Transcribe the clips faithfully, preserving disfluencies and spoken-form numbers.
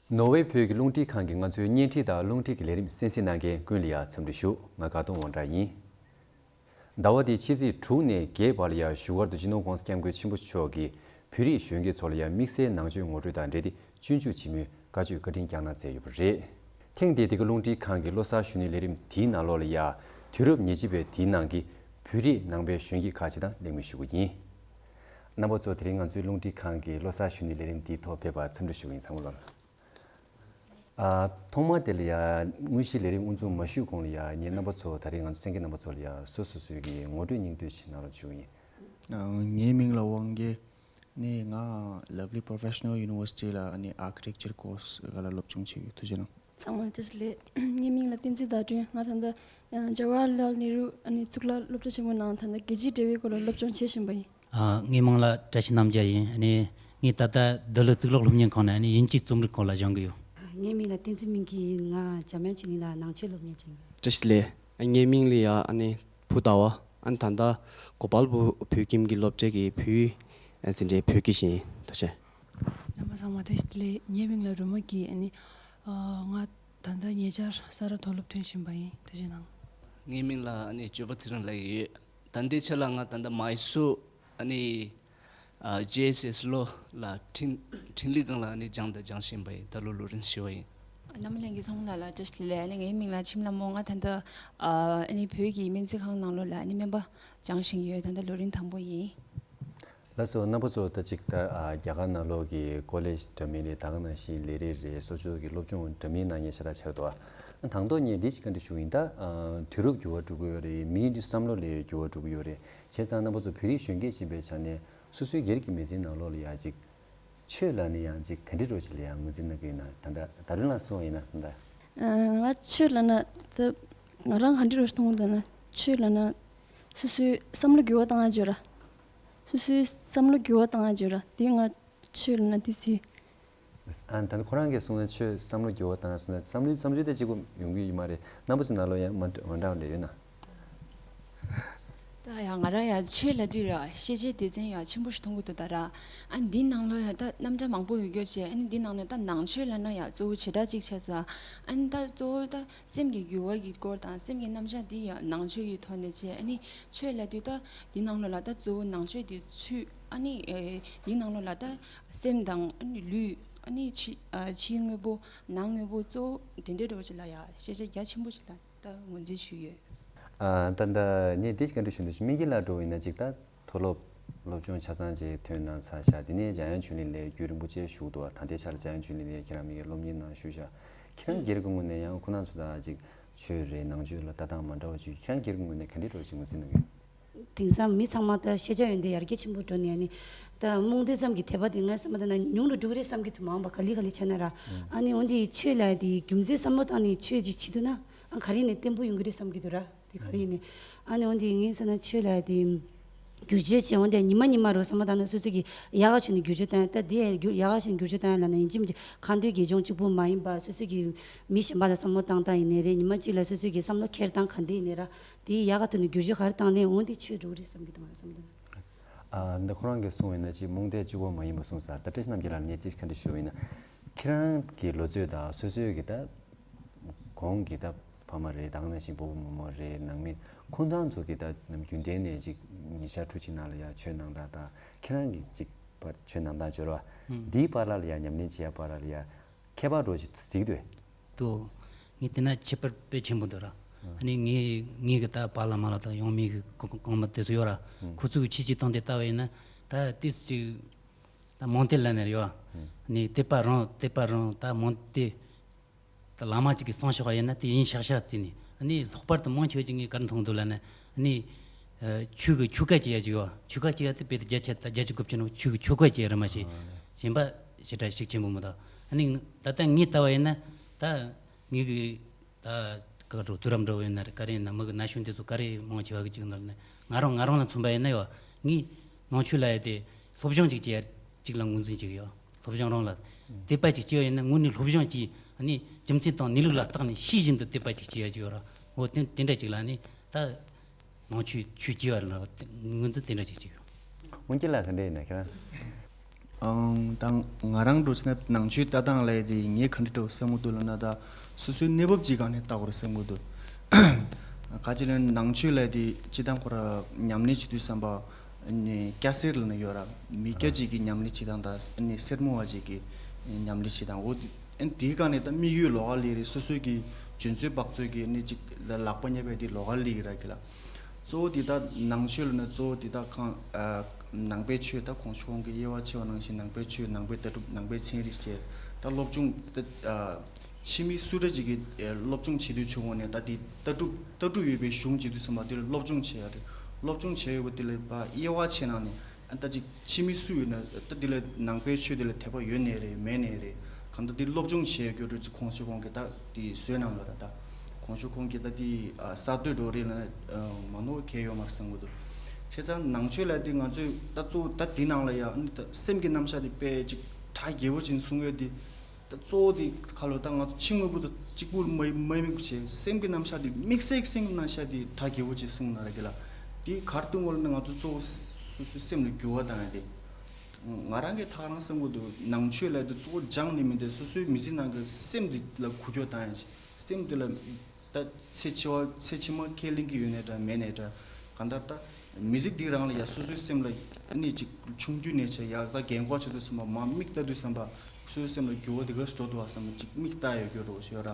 ནོར་ཝེ་བོད་ཀྱི་རླུང་འཕྲིན་ཁང་གིས་ང་ཚོའི་བརྙན་འཕྲིན་དང་རླུང་འཕྲིན་གྱི་ལས་རིམ་གསན་གཟིགས་གནང་མཁན་ཀུན་ལ་ཡང་འཚམས་འདྲི་ཞུ། ང་དགའ་གདོང་དབང་གྲགས་ཡིན། ཟླ་བ་འདིའི་ཕྱི་ཚེས་དྲུག་ནས་བརྒྱད་བར་ལ་ཡང་བཞུགས་སྒར་དུ་སྤྱི་ནོར་༸གོང་ས་༸སྐྱབས་མགོན་ཆེན་པོ་མཆོག་གིས་བོད་རིགས་གཞོན་སྐྱེས་ཚོ་ལ་ཡང་དམིགས་བསལ་ནང་ཆོས་ངོ་སྤྲོད་དང་འབྲེལ་ཏེ་སྤྱོད་འཇུག་ཆེན་མོའི་བཀའ་ཆོས་བཀའ་དྲིན་བསྐྱངས་གནང་མཛད་ཡོད་པ་རེད། ཐེངས་འདིའི་འདི་ག་རླུང་འཕྲིན་ཁང་གི་ལོ་གསར་གཞོན་ནུའི་ལས་རིམ་དེའི་ནང་ལོགས་ལ་ཡང་དུས་རབས་ཉེར་གཅིག་པའི་དེའི་ནང་གི་བོད་རིགས་ནང་པའི་གཞོན་སྐྱེས་ཁག་ཅིག་དང་གླེང་མོལ་ཞུ་གི་ཡིན། རྣམ་པ་ཚོ་དེ་རིང་ང་ཚོའི་རླུང་འཕྲིན་ཁང་གི་ལོ་གསར་གཞོན་ནུའི་ལས་རིམ་འདིའི་ཐོག་ཕེབས་པར་འཚམས་འདྲི་ཞུ་གི་ཡིན། ཚང་མ་ལ། ཨ། ཐོག་མར་དེ་ལ་ཡ་དངོས་གཞིའི་ལས་རིམ་དབུ་འཛུགས་མ་ཞུས་གོང་ལ་ཡ་ངས་རྣམ་པ་ཚོ་ད་རེས་ང་ཚོ་གསན་མཁན་རྣམ་པ་ཚོ་ལ་ཡ་སོ་སོ་སོའི་གི་ངོ་སྤྲོད་སྙིང་བསྡུས་ཤིག་གནང་རོགས་ཞུ་གི་ཡིན། ཨ། ངའི་མིང་ལ་དབང་རྒྱལ། ནི་ང་Lovely Professional University ལ་ནི་Architecture course ལ་སློབ་སྦྱོང་བྱེད་ཡོད། ཐུགས་རྗེ་གནང་། ཚང་མ་བཀྲ་ཤིས་བདེ་ལེགས། ངའི་མིང་ལ་བསྟན་འཛིན་ཟླ་སྒྲོན། ང་ད་ལྟ་ཨ་ཇ་ཝ་ཧར་ལལ་ནེ་རུ་ཨ་ནི་གཙུག་ལག་སློབ་གྲྭ་ཆེན་མོའི་ནང་ད་ལྟ་རྒྱལ་སྤྱིའི་འབྲེལ་བའི་སྐོར་ལ་སློབ་སྦྱོང་བྱེད་བཞིན་པ་ཡིན། ཨ། ངའི་མིང་ལ་བཀྲ་ཤིས་རྣམ་རྒྱལ་ཡིན། ཨ་ནི་ངས་ད་ལྟ་འདི་ལོ་གཙུག་ལག་སློབ་གཉེར་ཁང་ནས་ཨ་ནི་དབྱིན་ཇིའི་རྩོམ་རིག་སྐོར་ལ་སྦྱང་གི་ཡོད། ངའི་མིང་ལ་བསྟན་འཛིན་སྨིན་སྐྱིད་ཡིན། ང་འཇར་མན་ཆོས་གླིང་ལ་ནང་ཆོས་སློབ་གཉེར་བྱེད་ཀྱི་ཡོད། བཀྲ་ཤིས་བདེ་ལེགས། ངའི་མིང་ལ་ཡ་ཨ་ནི་བུ་ཟླ་བ། ཨ་ནི་ད་ལྟ་གོ་པལ་པུར་བོད་ཁྱིམ་གྱི་སློབ་གྲྭའི་བོད་ཡིག་འཛིན་གྲྭའི་བོད་དགེ་ཞིག་ཡིན། ཐུགས་རྗེ་ཆེ། རྣམ་པ་ཚང་མ་བཀྲ་ཤིས་བདེ་ལེགས། ངའི་མིང་ལ་རོལ་མོ་སྐྱིད། ཨ་ནི་ཨ་ང་ད་ལྟ་ཉེ་ཆར་ས་རཱ་མཐོ་སློབ་ཐོན་བཞིན་པ་ཡིན། ཐུགས་རྗེ་གནང་། ངའི་མིང་ལ་ཨ་ནི་སྤྱོད་པ་ཚེ་རིང་ལབ་ཀྱི་ཡོད། ད་ལྟའི་ཆ་ལ་ང་ད་ལྟ་མའི་སོར་ཨ་ནི་ཨ་ཇེ་ཨེས་ཨེས་ལོ་ལ་འཕྲིན་འཕྲིན་ལས་སྒང་ལ་ཨ་ནི་སྦྱངས་དང་སྦྱང་བཞིན་པ་ཡིན། ད་ལོ་ལོ་རིམ་བཞི་པ་ཡིན། རྣམ་པ་ལྷན་རྒྱས་ཚང་མ་ལ་ལ་བཀྲ་ཤིས་བདེ་ལེགས། ཨ་ནི་ངའི་མིང་ལ་འཆི་མེད་ལྷ་མོ། ང་ད་ལྟ་ཨ་ནི་བོད་ཀྱི་སྨན་རྩིས་ཁང་ནང་ལོགས་ལ་ཨ་ནི་སྨན་པ་སྦྱང་བཞིན་ཡོད། ད་ལྟ་ལོ་རིམ་དང་པོ་ཡིན། ལགས་སོ། རྣམ་པ་ཚོ་ད་ཅིག་ད་ཨ་རྒྱ་གར་ནང་ལོགས་ཀྱི་ཀོ་ལེཇ་འདྲ་མིན་རེད། ད་ག་ནང་བཞིན་ལས་རིགས་རེད། སོ་སོ་གི་སློབ་སྦྱོང་འདྲ་མིན་གནང་མཁན་ཤ་སྟག་ཆགས་འདུག་ཨ་དང་ཐོག་ངས་འདི་ཅིག་བཀའ་འདྲི་ཞུ་གི་ཡིན། ད་ཨ་དུས་རབས་འགྱུར་བ་འགྲོ་གི་ཡོད་རེད། མིའི་བསམ་བློ་ལ་འགྱུར་བ་འགྲོ་གི་ཡོད་རེད། བྱས་ཙང་རྣམ་པ་ཚོ་བོད་རིགས་གཞོན་སྐྱེས་ཡིན་པའི་ཆ་ནས་སོ་སོའི་སྒེར་གྱི་མི་ཚེའི་ནང་ལོགས་ལ་ཡང་ཅིག་ཆོས་ལབ་ན་ཡང་ཅིག་ག་འདྲ་འདྲ་བོ་ཅིག་ལ་ཡང་ངོས་འཛིན་གནང་གི་ཡོད་ན། ད་ལྟ་ད་རུང་ལ་སོང་ཡིན་ན་ད། ཨ་ང་ཆོས་ལབ་ན་ད་ང་རང་ག་འདྲ་འདྲ་བོ་ཞིག་མཐོང་གི་འདུག་ན། ཆོས་ལབ་ན་སོ་སོའི་བསམ་བློ་འགྱུར་བ་བཏང་ཡག་ཅིག་ཡོད་ར། སོ་སོའི་བསམ་བློ་འགྱུར་བ་བཏང་ཡག་ཅིག་ཡོད་ར། དེ་ང་ཆོས་ལབ་ན་དེ་ཟེར། ཨ་ད་ནི་ཁོ་རང་གིས་གསུངས་ན་ཆོས་བསམ་བློ་འགྱུར་བ་བཏང་གསུངས་ན་བསམ་བློའི་བསམ་ཚུལ་དེ་གཅིག་པོ་ཡོང་གི་ཡོད་མ་རེད། རྣམ་པ་ཚོའི་ནང་ལོགས་ཡང་མ་འདྲ་མ་འདྲ་བ་འདྲ་ཡོད་ན། ད་ཡང་ང་རང་ཡང་ཆོས་ལབ་དུས་ར་ཤེས་བྱའི་སྡེ་ཚན་ཡང་ཆེན་པོ་ཞིག་མཐོང་གི་འདུག་ད་ར། ཨ་ནི་འདི་ནང་ལོགས་ཡང་ད་རྣམ་གྲངས་མང་པོ་ཡོད་རྒྱུ་བྱས། ཨ་ནི་འདི་ནང་ལོགས་ད་ནང་ཆོས་ལབ་ན་ཡང་གཙོ་བོ་བྱེ་བྲག་གཅིག་ཆགས་ས། ཨ་ནི་ད་གཙོ་བོ་ད་སེམས་ཀྱི་འགྱུར་བ་གི་སྐོར་དང་སེམས་ཀྱི་རྣམ་གཞག་འདི་ཡང་ནང་ཆོས་ཀྱི་ཐོག་ནས་བྱས། ཨ་ནི་ཆོས་ལབ་དུས་ད་འདི་ནང་ལོགས་ལ་ད་གཙོ་བོ་ནང་ཆོས་འདི་ཚུད། ཨ་ནི་ཨེ་འདི་ནང་ལོགས་ལ་ད་སེམས་དང་ཨ་ནི་ལུས། ཨ་ནི་ཕྱི་ཨ་ཕྱིའི་དངོས་པོ་ནང་དངོས་པོ་གཙོ་བོ་དེ་འདྲའི་འདྲ་བོ་ཅིག་ལ་ཡང་ཤེས་བྱ་རྒྱ་ཆེན་པོ་ཞིག་ལ་ད་ངོས་འཛིན་ཞུས་ཡོད། ཨ་ད་ད་ངས་འདི་ཞིག་བཀའ་འདྲི་ཞུ་འདོད་བྱུང་། སྨིན་སྐྱིད་ལགས་འདྲ་བོ་ཡིན་ན་ཅིག་ད་མཐོ་སློབ་སློབ་སྦྱོང་ཆ་ཚང་ཅིག་ཐོན་གནང་ཚར་ཤག་དེ་ནས་འཇམ་དབྱངས་ཆོས་གླིང་ལ་རྒྱུན་རིང་པོ་ཅིག་བཞུགས་འདུག་ད་ལྟའི་ཆར་འཇམ་དབྱངས་ཆོས་གླིང་ལ་ཁྱེད་རང་མི་སློབ་གཉེར་གནང་བཞུགས་ཤག་ཁྱེད་རང་སྒེར་གྱི་ངོས་ནས་ཡང་ཁོང་རྣམ་ཚོ་དང་ཅིག་ཆོས་རེད། ནང་ཆོས་ལ་ལྟ་སྟངས་མ་འདྲ་བ་ཅིག་ཁྱེད་རང་སྒེར་གྱི་ངོས་ནས་ག་འདྲའི་འདྲ་བོ་ཅིག་ངོས་འཛིན་གནང་གི་ཡོད། དེང་སང་མི་ཚང་མ་ད་ཤེས་བྱ་ཡོན་ཏན་ཡར་རྒྱས་ཆེན་པོ་འགྲོ་ནས་ནི་ད་རྨོངས་དད་ཙམ་གྱི་དད་པ་དེ་ངའི་བསམ་པ་ལྟར་ན་ཉུང་རུ་འགྲོ་གི་རེད་བསམ་གྱི་འདུག་མ་འོངས་པ་ག་ལེ་ག་ལེ་བྱས་ན་ར། ཨ་ནི་འོན་ཏེ་ཆོས་ལབ་ཡ་དེ་རྒྱུ་མཚན་བསམ་བློ་བཏང་ནས་ཆོས་ཅིག་བྱེད་ཐུབ་ན་ཨ་ག་རེ་ནས་བརྟན་པོ་ཡོང་གི་རེད་བསམ་གྱི་འདུག་ར། དེ་ག་རེ་ཡིན་ནས་ཨ་ནི་འོན་ཏེ་ངའི་བསམ་ན་ཆོས་ལབ་ཡ་དེ་བསྒྱུར་བཅོས་བྱས། འོན་ཏེ་ཉི་མ་ཉི་མ་རུ་བསམ་བློ་བཏང་ན་སོ་སོ་གི་ཡག་ག་བྱུང་ནས་བསྒྱུར་བཅོས་བཏང་ཡ། ད་དེ་ཡ་བསྒྱུར་ཡག་ག་བྱས་ནས་བསྒྱུར་བཅོས་བཏང་ཡ་ལབ་ན་ཡིན་གཅིག་མིན་གཅིག་ཁ་འདོན་དགེ་སྦྱོང་གཅིག་པུ་མ་ཡིན་པ་སོ་སོ་གི་མི་གཞན་པ་ལ་བསམ་བློ་བཏང་སྟངས་ཡིན་ནའི་རེད། ཉི་མ་གཅིག་ལ་སོ་སོ་གི་བསམ་བློ་འཁྱེར་སྟངས་ག་འདྲ་ཡིན་ནའི་ར། དེ་ཡག་ག་ཐོག་ནས་བསྒྱུར་བཅོས་ག་རེ་བཏང་ནས་འོན་ཏེ་ཆོས་འགྲོ་གི་རེད་བསམ་གྱི་འདུག་ང་བསམ་བློ་བཏང་། ཨ་འདི་ཁོ་རང་གིས་གསུངས་ཡིན་ན་ཅིག་རྨོངས་དད་གཅིག་པོ་མ་ཡིན་པ་གསུངས་ས། ད་བཀྲ་ཤིས་རྣམ་རྒྱལ་ལགས་ངས་ཅིག་བཀའ་འདྲི་ཞུ་ཡིན་ན། ཁྱེད་རང་གི་ལོ་ཚོད་དང་སོ་སོའི་གི་ད་གོང་གི་ད་ཕ་མ་རེད། ད་ག་ནང་བཞིན་སྤོ་བོ་རྨོ་མོ་རེད། ནང་མི་ཁོང་རྣམ་ཚོ་གི་ད་ནམ་རྒྱུན་ལྡན་ནས་ཅིག་ཉིན་ཞག་ཕྲུག་གཅིག་ནང་ལ་ཡ་ཆོས་གནང་སྟངས་དང་ཁྱེད་རང་གི་ཅིག་པ་ཆོས་གནང་སྟངས་སྦྱོར་བ་འདིའི་བར་ལ་ལ་ཡ་ཉམས་ལེན་བྱེད་ཡ་བར་ལ་ལ་ཡ་ཁྱད་པར་འདྲ་བོ་ཅིག་གཟིགས་འདུག་གས། འདུག་ངས་བལྟས་ན་ཁྱད་པར་དཔེ་ཆེན་པོ་འདུག་ར། ཨ་ནི་ངའི་ངའི་གི་ད་པཱ་ལགས་མ་ལགས་དང་ཡང་མིན་གི་གོང་མ་དེ་ཚོ་ཡོད་ར། ཁོ་ཚོའི་ཆོས་ཀྱི་སྟེང་དེ་ལྟ་བ་ཡིན་ན་ད་ཏིས་ཅིག་ད་རྨོངས་དད་ལབ་ནས་ཡོད། ཨ་ནི་དད་པ་རང་དད་པ་རང་ད་རྨོངས་དད། ད་བླ་མ་ཅིག་གིས་གསུངས་བཞག་པ་ཡིན་ན་དེ་ཡིན་ཤག་ཤག་བརྩིས་ནས། ཨ་ནི་ལྷག་པར་དུ་མང་ཆེ་བ་ཅིག་ངས་ག་རེ་མཐོང་འདུག་ལབ་ན། ཨ་ནི་ཆོས་ཀྱི་ཆོ་ག་བྱེད་ཡ་ཅིག་ཡོད། ཆོ་ག་བྱེད་ཡ་དེ་དཔེ་དེ་བརྒྱ་ཆ་ད་བརྒྱད་ཅུ་དགུ་བཅུ་ནང་ཆོས་ཀྱི་ཆོ་ག་བྱེད་ཡ་རེད་མ་གཞི། གཞན་པ་ཞེ་དྲག་ཤུགས་ཆེན་པོ་མི་འདུག་ཨ་ནི་ད་ལྟ་ངས་ལྟ་བ་ཡིན་ན་ད་ངས་གི་ད་ག་འགྲོ་དུས་རབས་འདྲ་བོ་ཡིན་ན་རེད། ག་རེ་ཡིན་ན་མི་གི་ན་གཞོན་དེ་ཚོ་ག་རེ་མང་ཆེ་བ་གི་ཅིག་འདུག་ལབ་ན། ང་རང་ང་རང་ལ་མཚོན་པ་ཡིན་ན་ཡོད། ངས་ནང་ཆོས་ལབ་ཡ་དེ་སློབ་སྦྱོང་ཅིག་བྱེད་ཡ་ཅིག་ལ་ངོས་འཛིན་བྱེད་ཀྱི་ཡོད། སློབ་སྦྱོང་རང་ལ་དད་པ་ཅིག་བྱེད་ཡ་ཡིན་ན་དངོས་གནས་སློབ་སྦྱོང་གྱིས་ཨ་ནི་རྒྱུ་མཚན་དང་གནས་ལུགས་ལ་བརྟགས་ནས་ཤེས་བཞིན་དུ་དད་པ་ཅིག་བྱེད་ཡ་ཅིག་ཡོད་ར། འོ་དེ་དེ་འདྲ་ཅིག་ལ་ཨ་ནི་ད་ནང་ཆོས་ཆོས་བྱེད་པ་ར་ངོས་འཛིན་དེ་འདྲ་ཅིག་བྱེད་ཀྱི་ཡོད། དབང་རྒྱལ་ལགས་ག་འདྲ་ཡིན་ན་ཁྱེད་རང་། ཨང་། ད་ང་རང་འགྲོ་ཕྱིན་ན་ནང་ཆོས་ལྟ་སྟངས་ལས་དེ་ངས་ག་འདྲ་འགྲོ་བསམ་གྱི་འདུག་ལབ་ན། ད་སོ་སོའི་གནས་བབ་ཅིག་སྒང་ནས་ལྟ་དགོས་རེད་བསམ་གྱི་འདུག་ག་ཅི་ལབ་ན་ནང་ཆོས་ལས་དེ་སྤྱི་བཏང་ཁོ་ར་ཉམས་ལེན་བྱེད་དུས་ཙམ་པ་ནི་སྐྱ་སེར་ལབ་ན་ཡོད་ར། མི་སྐྱ་ཅིག་གི་ཉམས་ལེན་བྱེད་སྟངས་དང་ནི་སེར་མོ་བ་ཅིག་གི་ཉམས་ལེན་བྱེད་སྟངས། འོ་དེ་ཨ་ནི་དེའི་སྒང་ནས་ད་དམིགས་ཡུལ་ལོགས་ཀ་ལས་རེད། སོ་སོའི་གི་འཇོན་ཚོད་བག་ཚོད་ཀྱི་ནི་ཅིག་ལ་ལག་པ་གཉེར་བའི་དེ་ལོགས་ཀ་ལས་ར་གི་ལ། གཙོ་བོ་འདི་དག་ནང་ཆོས་ལ་ནི་གཙོ་བོ་འདི་དག་གང་། ཨ། ནང་པའི་ཆོས་ད་གོང་ཆུང་གི་དབྱེ་བ་ཕྱེ་བ་ནང་བཞིན་ནང་པའི་ཆོས། ནང་པའི་ལྟ་གྲུབ། ནང་པའི་ཚན་རིག་བཅས་ད་སློབ་སྦྱོང་ད། ཨ། ཕྱི་མི་སུ་འདྲ་ཅིག་གིས་ཨེ་སློབ་སྦྱོང་བྱེད་དུས་ཆུང་ངུ་ནས་ད་འདི་ལྟ་གྲུབ་ལྟ་གྲུབ་ཡོད་པའི་གཞུང་བྱེད་དུས་ཙམ་པ་འདི་ལ་སློབ་སྦྱོང་བྱེད་ཡ་རེད། སློབ་སྦྱོང་བྱེད་ཡོད་པ་འདི་ལ་ཕར་དབྱེ་བ་ཕྱེ་ནང་ནས། ཨ། ད་ཅིག་ཕྱི་མི་སུ་ཡོད་ན་ད་འདི་ལ་ནང་པའི་ཆོས་འདི་ལ་དད་པ་ཡོད་ནའི་རེད། མེད་ནའི་རེད། གང་ལྟར་འདི་སློབ་སྦྱོང་བྱེད་ཡ་རྒྱུ་འདྲ་ཅིག་གོང་ཆུང་གོང་གི་ད་འདི་བཟོས་གནང་ལ་ར། ད་གོང་ཆུང་གོང་གི་ད་འདི་ཨ་གསར་གཏོད་འགྲོ་རེད་ལ་ཨ་མ་ནོར་གལ་ཡོད་མ་རེད་བསམ་གི་འདུག་བྱས་ཙང་ནང་ཆོས་ལ་འདི་ང་ཚོས་ད་གཙོ་བོ་ད་འདི་ནང་ལ་ཡ་ཨ་ནི་ད་སེམས་ཀྱི་རྣམ་གཞག་འདི་དཔེ་ཅིག་གྲ་རྒྱས་པོ་ཅིག་གསུང་ཡོད་འདི། ད་གཙོ་བོ་དེ་ག་ལོ་ད་ང་ཚོ་ཕྱི་དངོས་པོ་དང་གཅིག་པུ་མ་མ་དམིགས་པ་བྱས། སེམས་ཀྱི་རྣམ་གཞག་དེ་དམིགས་བསལ་གྱི་སེམས་ཀྱི་རྣམ་གཞག་དེ་གྲ་རྒྱས་པོ་ཅིག་གསུངས་གནང་ར་གི་ལ། དེ་ག་རེ་གཏོང་དགོས་ལབ་ན་ང་ཚོ་གཙོ་བོ་སོ་སོའི་སེམས་ལ་འགྱུར་བ་བཏང་ཡ་དེ། ང་རང་གིས་ཐག་རང་བསམ་གྱི་འདུག་ནང་ཆོས་ལབ་དུས་གཙོ་བོ་སྦྱངས་ནས་མིན་ཏེ་སོ་སོའི་མི་ཚེ་ནང་གི་སེམས་དེ་ལ་འགུལ་སྐྱོད་བཏང་ཡ་ཅིག་སེམས་དེ་ལ། ད་ཚེ་ཕྱི་བ་ཚེ་ཕྱི་མ་ཁས་ལེན་གྱི་ཡོད་ནའི་འདྲ་མེད་ནའི་འདྲ། གང་ལྟར་ད་མི་ཚེ་འདི་རང་ལ་ཡ་སོ་སོའི་སེམས་ལ་ཨ་ནི་ཅིག་ཆུང་དུས་ནས་བྱས་ཡག་ད་རྒན་གོག་བྱེད་དུས་ཙམ་པ་མར་མིག་ལྟ་དུས་ཙམ་པ་སོ་སོའི་སེམས་ལ་འགྱུར་བ་དེ་ག་ཙམ་འགྲོ་འདུག་བ་བསམ་ནས་ཅིག་མིག་ལྟ་ཡ་རྒྱུ་རོ་ཞུ་ར།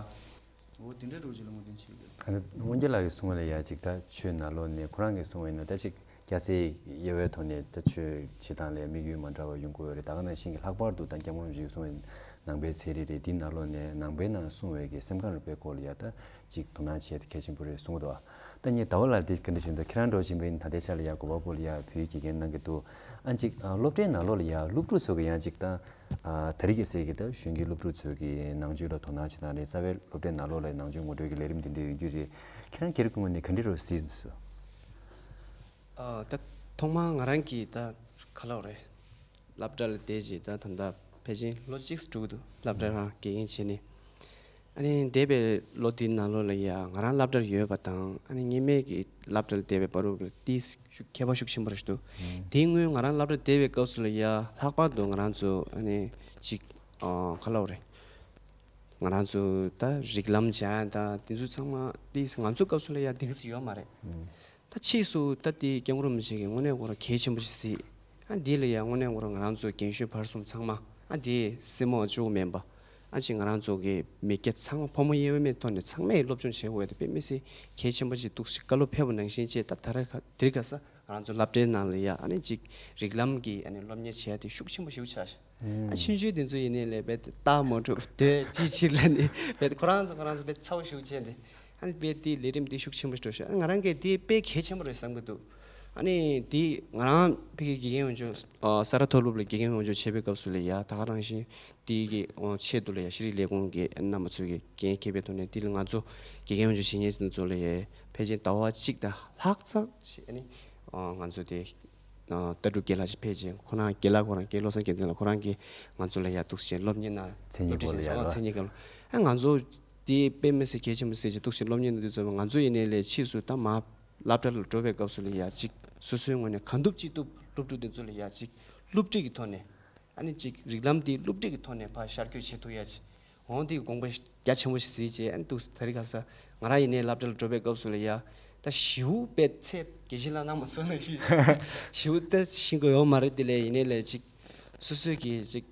འོ་དེ་འདྲའི་རོ་ཅིག་ལ་ངོས་འཛིན་བྱེད་ཀྱི། ཨ་ནི་དབང་རྒྱལ་ལགས་ཀྱིས་གསུངས་པ་ལ་ཡ་ཅིག་ད་ཆོས་ནང་ལོགས་ནས་ཁོ་རང་གིས་གསུངས་པ་ཡིན་ན་ད་ཅིག་སྐྱ་སེར་དབྱེ་བའི་ཐོག་ནས་ད་ཆོས་བྱེད་སྟངས་ལ་དམིགས་ཡུལ་མ་འདྲ་བ་ཡོང་གི་ཡོད་རེད། ད་ག་ནང་བཞིན་གྱི་ལྷག་པར་དུ་ད་སྐྱབས་མགོན་རིན་པོ་ཆེས་གསུངས་པའི་ནང་པའི་ཚན་རིག་རེད། འདི་ནང་ལོགས་ནས་ནང་པའི་ནང་གསུངས་པའི་གི་སེམས་ཁམས་རིག་པའི་སྐོར་ལ་ཡ་ད་ཅིག་དོ་སྣང་བྱེད་ཡ་དེ་གལ་ཆེན་པོ་རེད་གསུང་གི་འདུག་ད་ངས་ཟླ་བ་ལགས་འདི་ག་འདྲ་ཞུ་འདུག་ཁྱེད་རང་འགྲོ་བཞིན་པའི་ད་ལྟའི་ཆ་ལ་ཡ་གོ་བ་པོ་ལ་ཡ་བོད་ཡིག་དགེ་རྒན་གནང་གི་འདུག་ཨ་ཅིག་ཨ་སློབ་གྲྭའི་ནང་ལོགས་ལ་ཡ་སློབ་ཕྲུག་ཚོ་གི་ཡ་ཅིག་ད་ཨ་ད་རེས་ཀྱི་སའི་གི་ད་གཞོན་སྐྱེས་སློབ་ཕྲུག་ཚོ་གི་ནང་ཆོས་ལ་དོ་སྣང་བྱེད་སྟངས་རེད། རྩ་བའི་སློབ་གྲྭའི་ནང་ལོགས་ལ་ནང་ཆོས་ངོ་སྤྲོད་ཀྱི་ལས་རིམ་འདི་འདྲ་ཡོད་རྒྱུ་རེད། ཁྱེད་རང་སྒེར་གྱི་ངོས་ནས་ག་འདྲ་རོ་གཟིགས་སོང་། ཨ་ད་ཐོག་མར་ང་རང་གིས་ད་ག་ལབ་རེད། སློབ་གྲྭ་ལ་བསྡད་རྗེས་ད་ད་ལྟ་ཕལ་ཆེར་ལོ་གཅིག་འགྲོ་གི་འདུག་སློབ་གྲྭ་རང་དགེ་རྒན་བྱས་ནས། ཨ་ནི་འདས་པའི་ལོ་དེའི་ནང་ལོགས་ལ་ཡ་ང་རང་སློབ་གྲྭར་ཡོད་པ་དང་ཨ་ནི་སྔོན་མའི་གི་སློབ་གྲྭ་ལ་བསྡད་པའི་བར་དུ་ལ་ཏིས་ཤུགས་ཁྱད་པར་ཤུགས་ཆེན་པོ་རེད་འདུག་དེའི་སྔོན་ང་རང་སློབ་གྲྭར་བསྡད་པའི་སྐབས་སུ་ལ་ཡ་ལྷག་པར་དུ་ང་རང་ཚོ་ཨ་ནི་ཅིག་ཨ་ག་ལབ་རེད། ང་རང་ཚོ་ད་རིགས་ལམ་སྦྱང་ཡ་ད་དེ་ཚོ་ཚང་མ་ཏིས་ང་ཚོའི་སྐབས་སུ་ལ་ཡ་དེ་ག་ཚོད་ཡོད་མ་རེད། ད་ཕྱིས་སུ་ད་དེ་སྐྱབས་མགོན་རིན་པོ་ཆེ་གིས་དངོས་གནས་ཁོ་རང་གལ་ཆེན་པོ་ཞིག་གཟིགས། ཨ་འདི་ལ་ཡང་དངོས་གནས་ཁོ་རང་ང་རང་ཚོ་རྒན་གཞོན་བར་གསུམ་ཚང་མ་ཨ་འདི་སེར་མོ་གཅིག་པོ་མིན་པ། ཨ་ཅིག་ང་རང་ཚོ་གི་མི་སྐྱ་ཚང་མ་ཕོ་མོ་དབྱེ་བ་མེད་ཐོག་ནས་ཚང་མས་སློབ་སྦྱོང་བྱེད་དགོས་ཡ་དེ་དཔེ་མི་སྲིད་གལ་ཆེན་པོ་ཞིག་འདུག་ཞེས་བཀའ་སློབ་ཕེབས་པ་ནང་བཞིན་བྱས། ད་ད་རེས་ཁ་དེ་རིང་ཁ་སང་ང་རང་ཚོ་སློབ་གྲྭའི་ནང་ལ་ཡ་ཨ་ནི་ཅིག་རིགས་ལམ་གྱི་ཨ་ནི་སློབ་གཉེར་བྱེད་ཡ་དེ་ཤུགས་ཆེན་པོ་ཞིག་ཆགས་ཤག་ཨ་ཆུང་ཆུང་དེ་ཚོ་ཡིན་ནའི་ལས་དཔེ་རྟགས་མ་གྲུབ་དེ་ཅི་ཕྱིར་ལ་ནི་དཔེ་ཁོ་རང་ཚོ་ཁོ་རང་ཚོ་དཔེ་ཚ་བོ་ཞིག་བྱས་ཏེ། ཨ་ནི་དཔེ་དེའི་ལས་རིམ་དེ་ཤུགས་ཆེན་པོ་ཞིག་འགྲོ་ཤག་ཨ་ང་རང་གིས་དེ་དཔེ་གལ་ཆེན་པོ་རེད་བསམ་གྱི་འདུག་ཨ་ནི་དེ་ང་རང་ཕ་གིའི་དགེ་རྒན་དབང་ཕྱུག་ཨ་ས་རཱ་མཐོ་སློབ་ལ་དགེ་རྒན་དབང་ཕྱུག་བྱེད་པའི་སྐབས་སུ་ལ་ཡ་ད་ག་རང་བཞིན་དེའི་གི་ཨ་ཆེད་དུ་ལ་ཡ་ཤེས་རིག་ལས་ཁུངས་ཀྱི་རྣམ་པ་ཚོ་གི་འགན་འཁྱེར་བའི་ཐོག་ནས་དེ་ལ་ང་ཚོ་དགེ་རྒན་དབང་ཕྱུག་བྱེད་མཁན་ཚོ་ལ་ཡ་ཕལ་ཆེར་ཟླ་བ་གཅིག་དང་ལྷག་ཙམ་ཞིག་ཨ་ནི་ཨ་ང་ཚོ་དེ། ཨ་ལྟ་གྲུབ་རྒན་ལགས་ཤིག་ཕེབས་རྗེས་ཁོ་རང་རྒན་ལགས་ཁོ་རང་རྒན་བློ་བཟང་རྒྱལ་མཚན་ལགས་ཁོ་རང་གིས་ང་ཚོ་ལ་ཡ་འདུག་སེ་སློབ་གཉེར་གནང་། མཚན་ཉིད་སློབ་ཁྲིད་སྐོར་ལ་བྱས་ཡ་ཨ་ལ་མཚན་ཉིད་སྐོར་ལ་ཨ་ང་ཚོ་དེ་དཔེ་མི་སྲིད་གལ་ཆེན་པོ་ཟེར་གྱི་འདུག་སེ་སློབ་གཉེར་གནང་དུས་ཙམ་པ་ང་ཚོ་ཡིན་ནའི་ལས་ཕྱིས་སུ་ད་མར་སློབ་གྲྭ་ལ་འགྲོ་བའི་སྐབས་སུ་ལ་ཡ་ཅིག་སོ་སོའི་ངོས་ནས་གང་ཐུབ་ཅི་ཐུབ་སློབ་ཕྲུག་དེ་ཚོ་ལ་ཡ་ཅིག་སློབ་ཁྲིད་ཀྱི་ཐོག་ནས་ཨ་ནི་ཅིག་རིགས་ལམ་དེ་སློབ་ཁྲིད་ཀྱི་ཐོག་ནས་ཕར་ཤར་བསྐྱོད་བྱེད་ཐུབ་ཡ་ཅིག་འོང་དེ་དགོངས་པ་རྒྱ་ཆེན་པོ་ཞིག་གཟིགས་རྗེས་ཨ་ནི་འདུག་ད་རེས་ཁ་སང་ང་རང་ཡིན་ནའི་སློབ་གྲྭ་ལ་འགྲོ་བའི་སྐབས་སུ་ལ་ཡ་ད་ཞེ་པོ་དཔེ་ཚད་དགེ་བཤེས་ལགས་གནང་མ་ཚོར་ནང་བཞིན་ཞེ་པོ་ད་ཤེས་ཀྱི་ཡོད་མ་རེད། དེ་ལས་ཡིན་ནའི་ལས་ཅིག་སོ་སོའི་གི་ཅིག་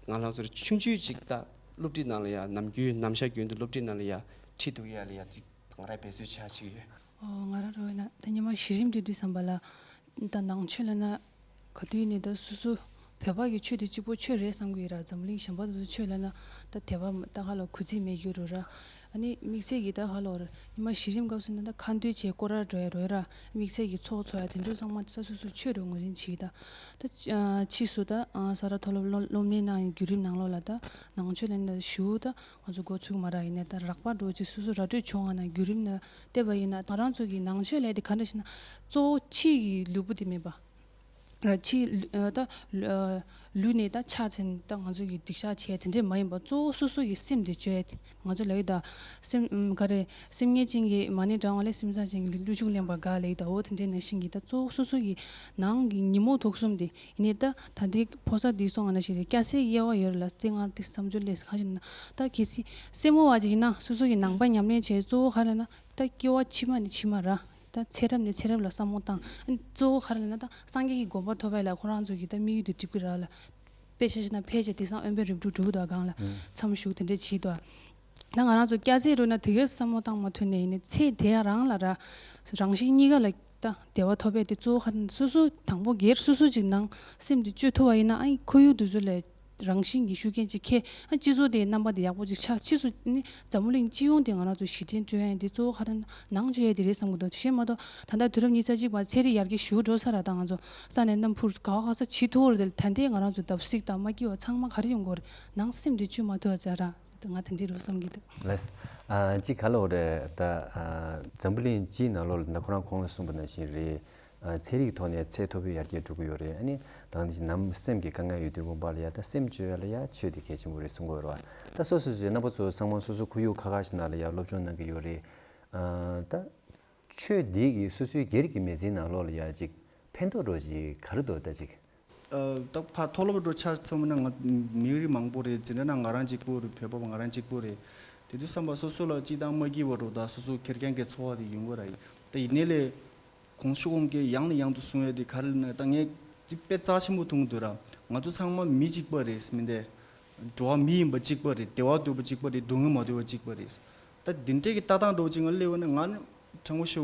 ང་རང་ཚོར་ཆུང་ཆུང་ཅིག་ད་སློབ་ཁྲིད་ནང་ལ་ཡ་ནམ་རྒྱུན་ནམ་ཞག་རྒྱུན་དུ་སློབ་ཁྲིད་ནང་ལ་ཡ་ཁྲིད་ཐུབ་ཡ་ལ་ཡ་ཅིག་ང་རང་འབད་རྩོལ་བྱ་བྱེད་ཀྱི་ཡོད། ཨོ་ང་རང་རོ་ཡིན་ན་ད་ཉི་མ་གཞི་རིམ་དུ་དུས་བསམ་པ་ལ། ད་ནང་ཆོས་ལབ་ན་ག་དུས་ནས་ད་སོ་སོ་བོད་པ་གི་ཆོས་དེ་གཅིག་པོ་ཆོས་རེད་བསམ་གི་ཡོད་ར། འཛམ་གླིང་གཞན་པ་དེ་ཚོ་ཆོས་ལབ་ན་ད་དད་པ་ད་ཧ་ལ་གུས་བརྩི་མེད་རྒྱུ་རུ་ར། ཨ་ནི་དམིགས་བསལ་གྱི་ད་ཧ་ལ་ར་ཉི་མ་གཞི་རིམ་སྐབས་སུ་ན་ད་ཁ་འདོན་བྱས་སྐོར་ར་འགྲོ་ཡ་རོ་ཡ་ར། དམིགས་བསལ་གྱི་ཚོགས་འཚོགས་ཡ་དེ་འདྲ་ཚང་མ་ད་སོ་སོ་ཆོས་རུ་ངོས་འཛིན་བྱེད་ཀྱི་ད། ད་ཕྱིས་སུ་ད་ས་རཱ་མཐོ་སློབ་སློབ་གཉེར་གནང་བའི་བརྒྱུད་རིམ་ནང་ལོགས་ལ་ད་ནང་ཆོས་ལབ་ན་ཞུ་ད། ང་ཚོ་འགོ་ཚུགས་མ་རག་ཡིན་ནའི་ད་རགས་པ་འགྲོ་ཅིག་སོ་སོ་ར་སྤྲོད་བྱུང་བ་ན་བརྒྱུད་རིམ་ན་བལྟས་པ་ཡིན་ན་ད་རང་ཚོ་གི་ནང་ཆོས་ལས་དེ་ག་འདྲ་ཞིག་ན་གཙོ་བོ་ཕྱི་གི་ལུས་པོ་དེ་མེད་པ། ཕྱི་ད་ལུས་ནས་ད་ཆགས་ཚེ་ད་ང་ཚོ་གི་སྡིག་བཤགས་བྱས་དེ་འདྲས་མ་ཡིན་པ། གཙོ་བོ་སོ་སོ་ཡི་སེམས་དེ་བཅོས་ཡ་དེ། ང་ཚོ་ལ་ཡོད་ད་སེམས་ག་རེ། སེམས་ངན་ཅན་གྱི་མ་ཎི་བགྲང་བ་ལས། སེམས་བཟང་ཅན་གྱི་ལུས་ལུས་ཕྱུགས་ལེན་པར་དགའ་ལབ་ཡོད་ད། འོ་དེ་འདྲས་ནང་བཞིན་གྱི་ད་གཙོ་བོ་སོ་སོ་ཡི་ནང་གི་ཉོན་མོངས་དུག་གསུམ་དེ། ཡིན་ནའི་ད་ད་ལྟའི་ཕོ་གསར་འདི་སོང་ང་ན་ཞིག་རེད། སྐྱ་སེར་དབྱེ་བ་ཡོད་རེད་ལ། དེ་སྔར་དེ་བསམ་ཚུལ་ལས་ཁ་ཞིག་ན་ད་གལ་སྲིད་སེར་མོ་བ་ཅིག་ཡིན་ན་སོ་སོ་ཡི་ནང་པ་ཉམས་ལེན་བྱས། གཙོ་བོ་ག་རེ་ན་ད་སྐྱེ་བ་ཕྱི་མ་ནས་ཕྱི་མ་ར། ད་ཚེ་རབས་ནས་ཚེ་རབས་ལ་བསམ་བློ་བཏང་། ཨ་ནི་གཙོ་བོ་ག་རེ་ལབ་ན་ད་སངས་རྒྱས་ཀྱི་གོ་འཕང་ཐོབ་པ་ལ་ཁོ་རང་ཚོ་གི་ད་དམིགས་ཡུལ་དེ་འགྲུབ་ཀྱི་ར་ལ། དཔེ་ཆ་བཞག་ན་ཕལ་ཆེར་དེང་སང་དབེན་པའི་རི་བྲག་འགྲོ་གི་འདུག་སྒང་ལ་མཚམས་བཞུགས་དེ་འདྲས་བྱེད་དོ། ད་ང་རང་ཚོ་སྐྱ་སེར་རུ་ན་དེ་གའི་བསམ་བློ་བཏང་མ་ཐུབ་ནས་ཡིན་ནའི་ཚེ་དེ་ཡང་རང་ལ་ར་རང་གཞན་གཉིས་ཀ་ལ་ད་བདེ་བ་ཐོབ་པའི་དེ་གཙོ་བོ་ག་རེ། སོ་སོ་དང་པོ་སྒེར་སོ་སོ་ཅིག་ནང་སེམས་དེ་བཅོས་ཐུབ་པ་ཡིན་ན། ཨ་ཁོར་ཡུག་དེ་ཚོ་ལ་རང་བཞིན་གྱི་ཤུགས་རྐྱེན་ཅིག་ཁེལ། ཨ་སྤྱི་ཚོགས་དེ་རྣམ་པ་དེ་ཡག་པོ་ཅིག་ཆགས། ཕྱིས་སུ་ནི་འཛམ་བུ་གླིང་སྤྱི་ཡོངས་དེ་ང་རང་ཚོ་ཞི་བདེ་བསྐྲུན་ཡ་དེ་གཙོ་བོ་ག་རེ་ནང་བཅོས་ཡ་དེ་རེད་བསམ་གྱི་འདུག་དེ་བཞིན་མ་གཏོགས་ད་ལྟ་དུས་རབས་ཉི་ཤུ་རྩ་གཅིག་པ་ཚན་རིག་ཡར་རྒྱས་ཞེ་པོ་འགྲོ་ཚར་ར། ད་ང་ཚོ་ས་གནས་སྣ་ཕུར་ག་བ་ག་ས་བྱེད་ཐུབ་རེད། ད་ལྟའི་ང་རང་ཚོ་བརྡབ་གསིག་དང་མ་སྐྱིད་པ་ཚང་མ་ག་རེ་ཡོང་གི་རེད། ནང་སེམས་དེ་བཅོས་མ་ཐུབ་པ་ཙང་ར། ང་དེ་འདྲའི་རུ་བསམ་གྱི་འདུག་ལགས། ཨ་གཅིག་ག་ལབ་དགོས་རེད། ད་ཨ་འཛམ་བུ་གླིང་སྤྱིའི་ནང་ལོགས་ལ་ད་ཁོ་རང་གོང་ལ་གསུངས་པ་ནང་བཞིན་རེད། ཨ་ཚན་རིག་ཐོག་ནས་ཚད་མཐོ་པོའི་ཡར་རྒྱས་འགྲོ་གི་ཡོད་རེད། ཨ་ནི་ད་ག་ནང་བཞིན་ནང་སེམས་ཀྱི་དཀའ་ངལ་ཡོད་དུས་ཙམ་པ་ལ་ཡ་ད་སེམས་བཅོས་ཡ་ལ་ཡ་ཆོས་དེ་གལ་ཆེན་པོ་རེད་གསུང་གི་ཡོད་རེད་བ། ད་སོ་སོ་སོའི་རྣམ་པ་ཚོ་ཚང་མ་སོ་སོ་ཁོར་ཡུག་ཁག་ཁག་ཞིག་ནང་ལ་ཡ་སློབ་སྦྱོང་གནང་གི་ཡོད་རེད། ཨ་ད་ཆོས་འདི་གིས་སོ་སོའི་སྒེར་གྱི་མི་ཚེའི་ནང་ལོགས་ལ་ཡ་ཅིག་ཕན་ཐོགས་འདྲ་བོ་ཅིག་ག་རེ་འདུག་ད་ཅིག་ཨ་ད་ཕར་མཐོ་སློབ་འགྲོ་ཆ་མཚོན་ན་ང་མི་རིགས་མང་པོ་རེད། འཛིན་གྲྭ་ནང་ང་རང་གཅིག་པོ་རེད། བོད་པ་ང་རང་གཅིག་པོ་རེད། དེ་དུས་བསམ་པ་སོ་སོ་ལ་སྐྱིད་དང་མ་སྐྱིད་པ་འདྲ་བོ་དང་། སོ་སོ་ཁེར་རྐྱང་གི་འཚོ་བ་དེ་ཡོང་གི་ར་ཡིན། ད་ཡིན་ནའི་ལས་གོང་ཞུ་གོང་གི་ཡང་ནས་ཡང་དུ་གསུང་ཡ་དེ་ག་རེ་ལབ་ན། ད་ངས་དེ་དཔེ་རྩ་ཆེན་པོ་མཐོང་གི་འདུག་ར། ང་ཚོ་ཚང་མ་མི་གཅིག་པ་རེད་མིན་ཏེ། འགྲོ་བ་མི་ཡིན་པ་གཅིག་པ་རེད། བདེ་བ་འདོད་པ་གཅིག་པ་རེད། སྡུག་བསྔལ་མ་འདོད་པ་གཅིག་པ་རེད། ད་འདི་འདྲའི་གི་ལྟ་སྟངས་འདྲ་བོ་ཅིག་ང་སླེབས་པ་ན་ང་ནི་དྲང་པོ་ཞུ།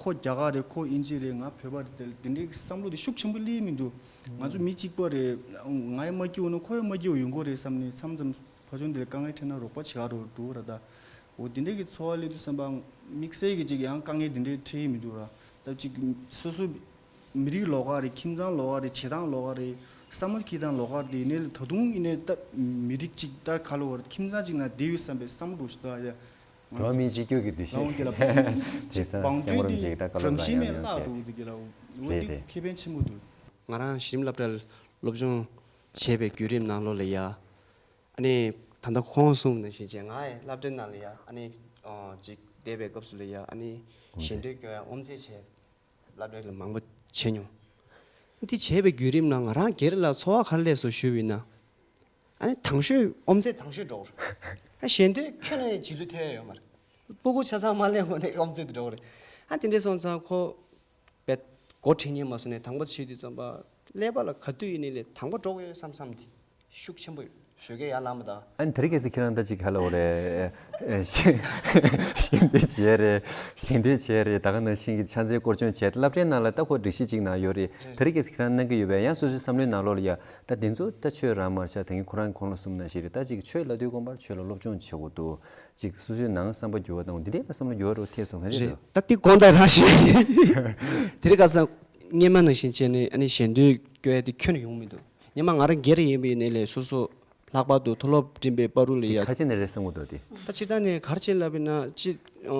ཁོ་རྒྱ་གར་རེད། ཁོ་དབྱིན་ཇི་རེད། ང་བོད་པ་རེད། དེ་འདི་འདྲའི་བསམ་བློ་དེ་ཤུགས་ཆེན་པོ་སླེབས་མི་འདུག་ང་ཚོ་མི་གཅིག་པ་རེད། ང་ཡང་མ་སྐྱིད་པ་ན་ཁོ་ཡང་མ་སྐྱིད་པ་ཡོང་གི་རེད་བསམ་ནས། མཚམས་མཚམས་ཕ་ཆུང་དེ་ལ་དཀའ་ངལ་འཕྲད་ན་རོགས་པ་བྱེད་ག་རོགས་འགྲོ་གི་ར། ད་འོ་འདི་འདྲའི་གི་འཚོ་བ་སླེབས་དུས་བསམ་པ་དམིགས་བསལ་གི་ཅིག་ཡང་དཀའ་ངལ་འདི་འདྲའི་འཕྲད་ཀྱི་མི་འདུག་ར། ད་ཅིག་སོ་སོ་མི་རིགས་ལོགས་ཀ་རེད། ཁྱིམ་ཚང་ལོགས་ཀ་རེད། བྱེད་སྟངས་ལོགས་ཀ་རེད། བསམ་བློ་འཁྱེར་སྟངས་ལོགས་ཀ་རེད། ཡིན་ནའི་ད་དུང་ཡིན་ནའི་ད་མི་རིགས་གཅིག་ད་ག་ལབ་དགོས་རེད། ཁྱིམ་ཚང་གཅིག་ནང་བསྡད་ཡོད་བསམ་པའི་བསམ་བློ་ཞིག་ད་ཡ། འགྲོ་བ་མིའི་གཅིག་གྱུར་གྱི་འདུ་ཤེས། རང་གི་ལ་བང་ཅིག་བང་ཅུའི་དེ་རང་བཞིན་མེད་བརླག་འགྲོ་གི་འདུག་གི་ལ། འོ་དེ་ཁེ་ཕན་ཆེན་པོ་འདུག་ང་རང་གཞི་རིམ་སློབ་གྲྭར་སློབ་སྦྱོང་བྱས་པའི་བརྒྱུད་རིམ་ནང་ལོགས་ལ་ཡ། ཨ་ནི་ད་ལྟ་ཁོང་གསུངས་ནང་བཞིན་བྱས། ང་ཡི་སློབ་གྲྭའི་ནང་ལ་ཡ་ཨ་ནི་ཅིག་བསྡད་པའི་སྐབས་སུ་ལ་ཡ་ཨ་ནི་ཞལ་འདོན་སྐྱོན་ཡ་དབུ་མཛད་བྱས། སློབ་གྲྭ་ལ་མང་པོ་བྱས་མྱོང་། འདི་བྱས་པའི་བརྒྱུད་རིམ་ནང་ང་རང་སྒེར་ལ་ཚོར་བ་ག་རེ་སླེབས་སོང་ཞུས་པ་ཡིན་ན། ཨ་ནི་དང་ཤོས་དབུ་མཛད་དང་ཤོས་འགྲོ་གི་རེད། ཨ་ཞལ་འདོན་ཁྱོན་ནས་རྗེས་ལུས་ཐེབས་ཡ་ཡོད་མ་རེད། སྤུ་གུ་ཆ་ཚང་མ་སླེབས་གོང་ནས་དབུ་མཛད་དུ་འགྲོ་གི་རེད། ཨ་དེ་འདྲས་སོང་ཙང་ཁོ་བེད་འགོ་ཁྲིད་མཁན་མ་སོང་ནས་དང་པོ་བྱེད་དུས་ཙམ་པ་ཀླད་པ་ལ་ག་དུས་ཡིན་ནའི་ལས་དང་པོ་འགྲོ་གི་ཡོད་བསམ་བསམ་དེ། ཤུགས་ཆེན་པོ་ཞོགས་ཀས་ཡར་ལངས་པ་དང་། ཨ་ནི་དེ་རིང་ཁ་སང་ཁྱེད་རང་ད་ཅིག་ག་ལབ་དགོས་རེད། ཞལ་ཞལ་འདོན་བྱས་རེད། ཞལ་འདོན་བྱས་རེད། ད་ག་ནང་བཞིན་གྱི་ཕྱག་འཚལ་སྐོར་སྦྱོང་བྱས། སློབ་གྲྭའི་ནང་ལ་ད་ཁོ་སྒྲིག་གཞི་ཅིག་ནང་ཡོད་རེད། དེ་རིང་ཁ་སང་ཁྱེད་རང་གནང་གི་ཡོད་པས། ཡང་སོ་སོའི་བསམ་བློའི་ནང་ལོགས་ལ་ཡ་ད་དེ་ཚོ་ད་ཆོས་རང་མ་བྱ། ད་གིན་ཁོ་རང་གོང་ལ་གསུངས་ནང་བཞིན་རེད། ད་ཅིག་ཆོས་ལབ་དུས་དགོངས་པར་ཆོས་ལ་སློབ་སྦྱོང་བྱེད་དགོས་འདུག་ཅིག་སོ་སོའི་ནང་བསམ་པ་འགྱུར་བ་དང་འདི་འདྲའི་ལ་བསམ་བློ་འགྱུར་བ་རུ་ཐེབས་སོང་། ག་རེ་རེད། འདུག་ད་དེ་དགོངས་དག་རང་བཞིན། དེ་རིང་ཁ་སང་སྔོན་མ་ནང་བཞིན་བྱས་ནས་ཨ་ནི་ཞལ་འདོན་སྐྱོན་ཡ་དེ་ཁྱོན་ནས་ཡོང་མི་འདུག་སྔོན་མ་ང་རང་སྒེར་ཡིན་པའི་ནས་ལས་སོ་སོ་ལྷག་པར་དུ་མཐོ་སློབ་འགྲིམ་པའི་བར་དུ་ལ་ཡ། ཁ་ཆེ་ནས་རེད་བསམ་གྱི་འདུག་དེ། ད་སྤྱིར་བཏང་ནས་ག་རེ་བྱས་ལབ་ཡིན་ན། སྤྱི་ཨ་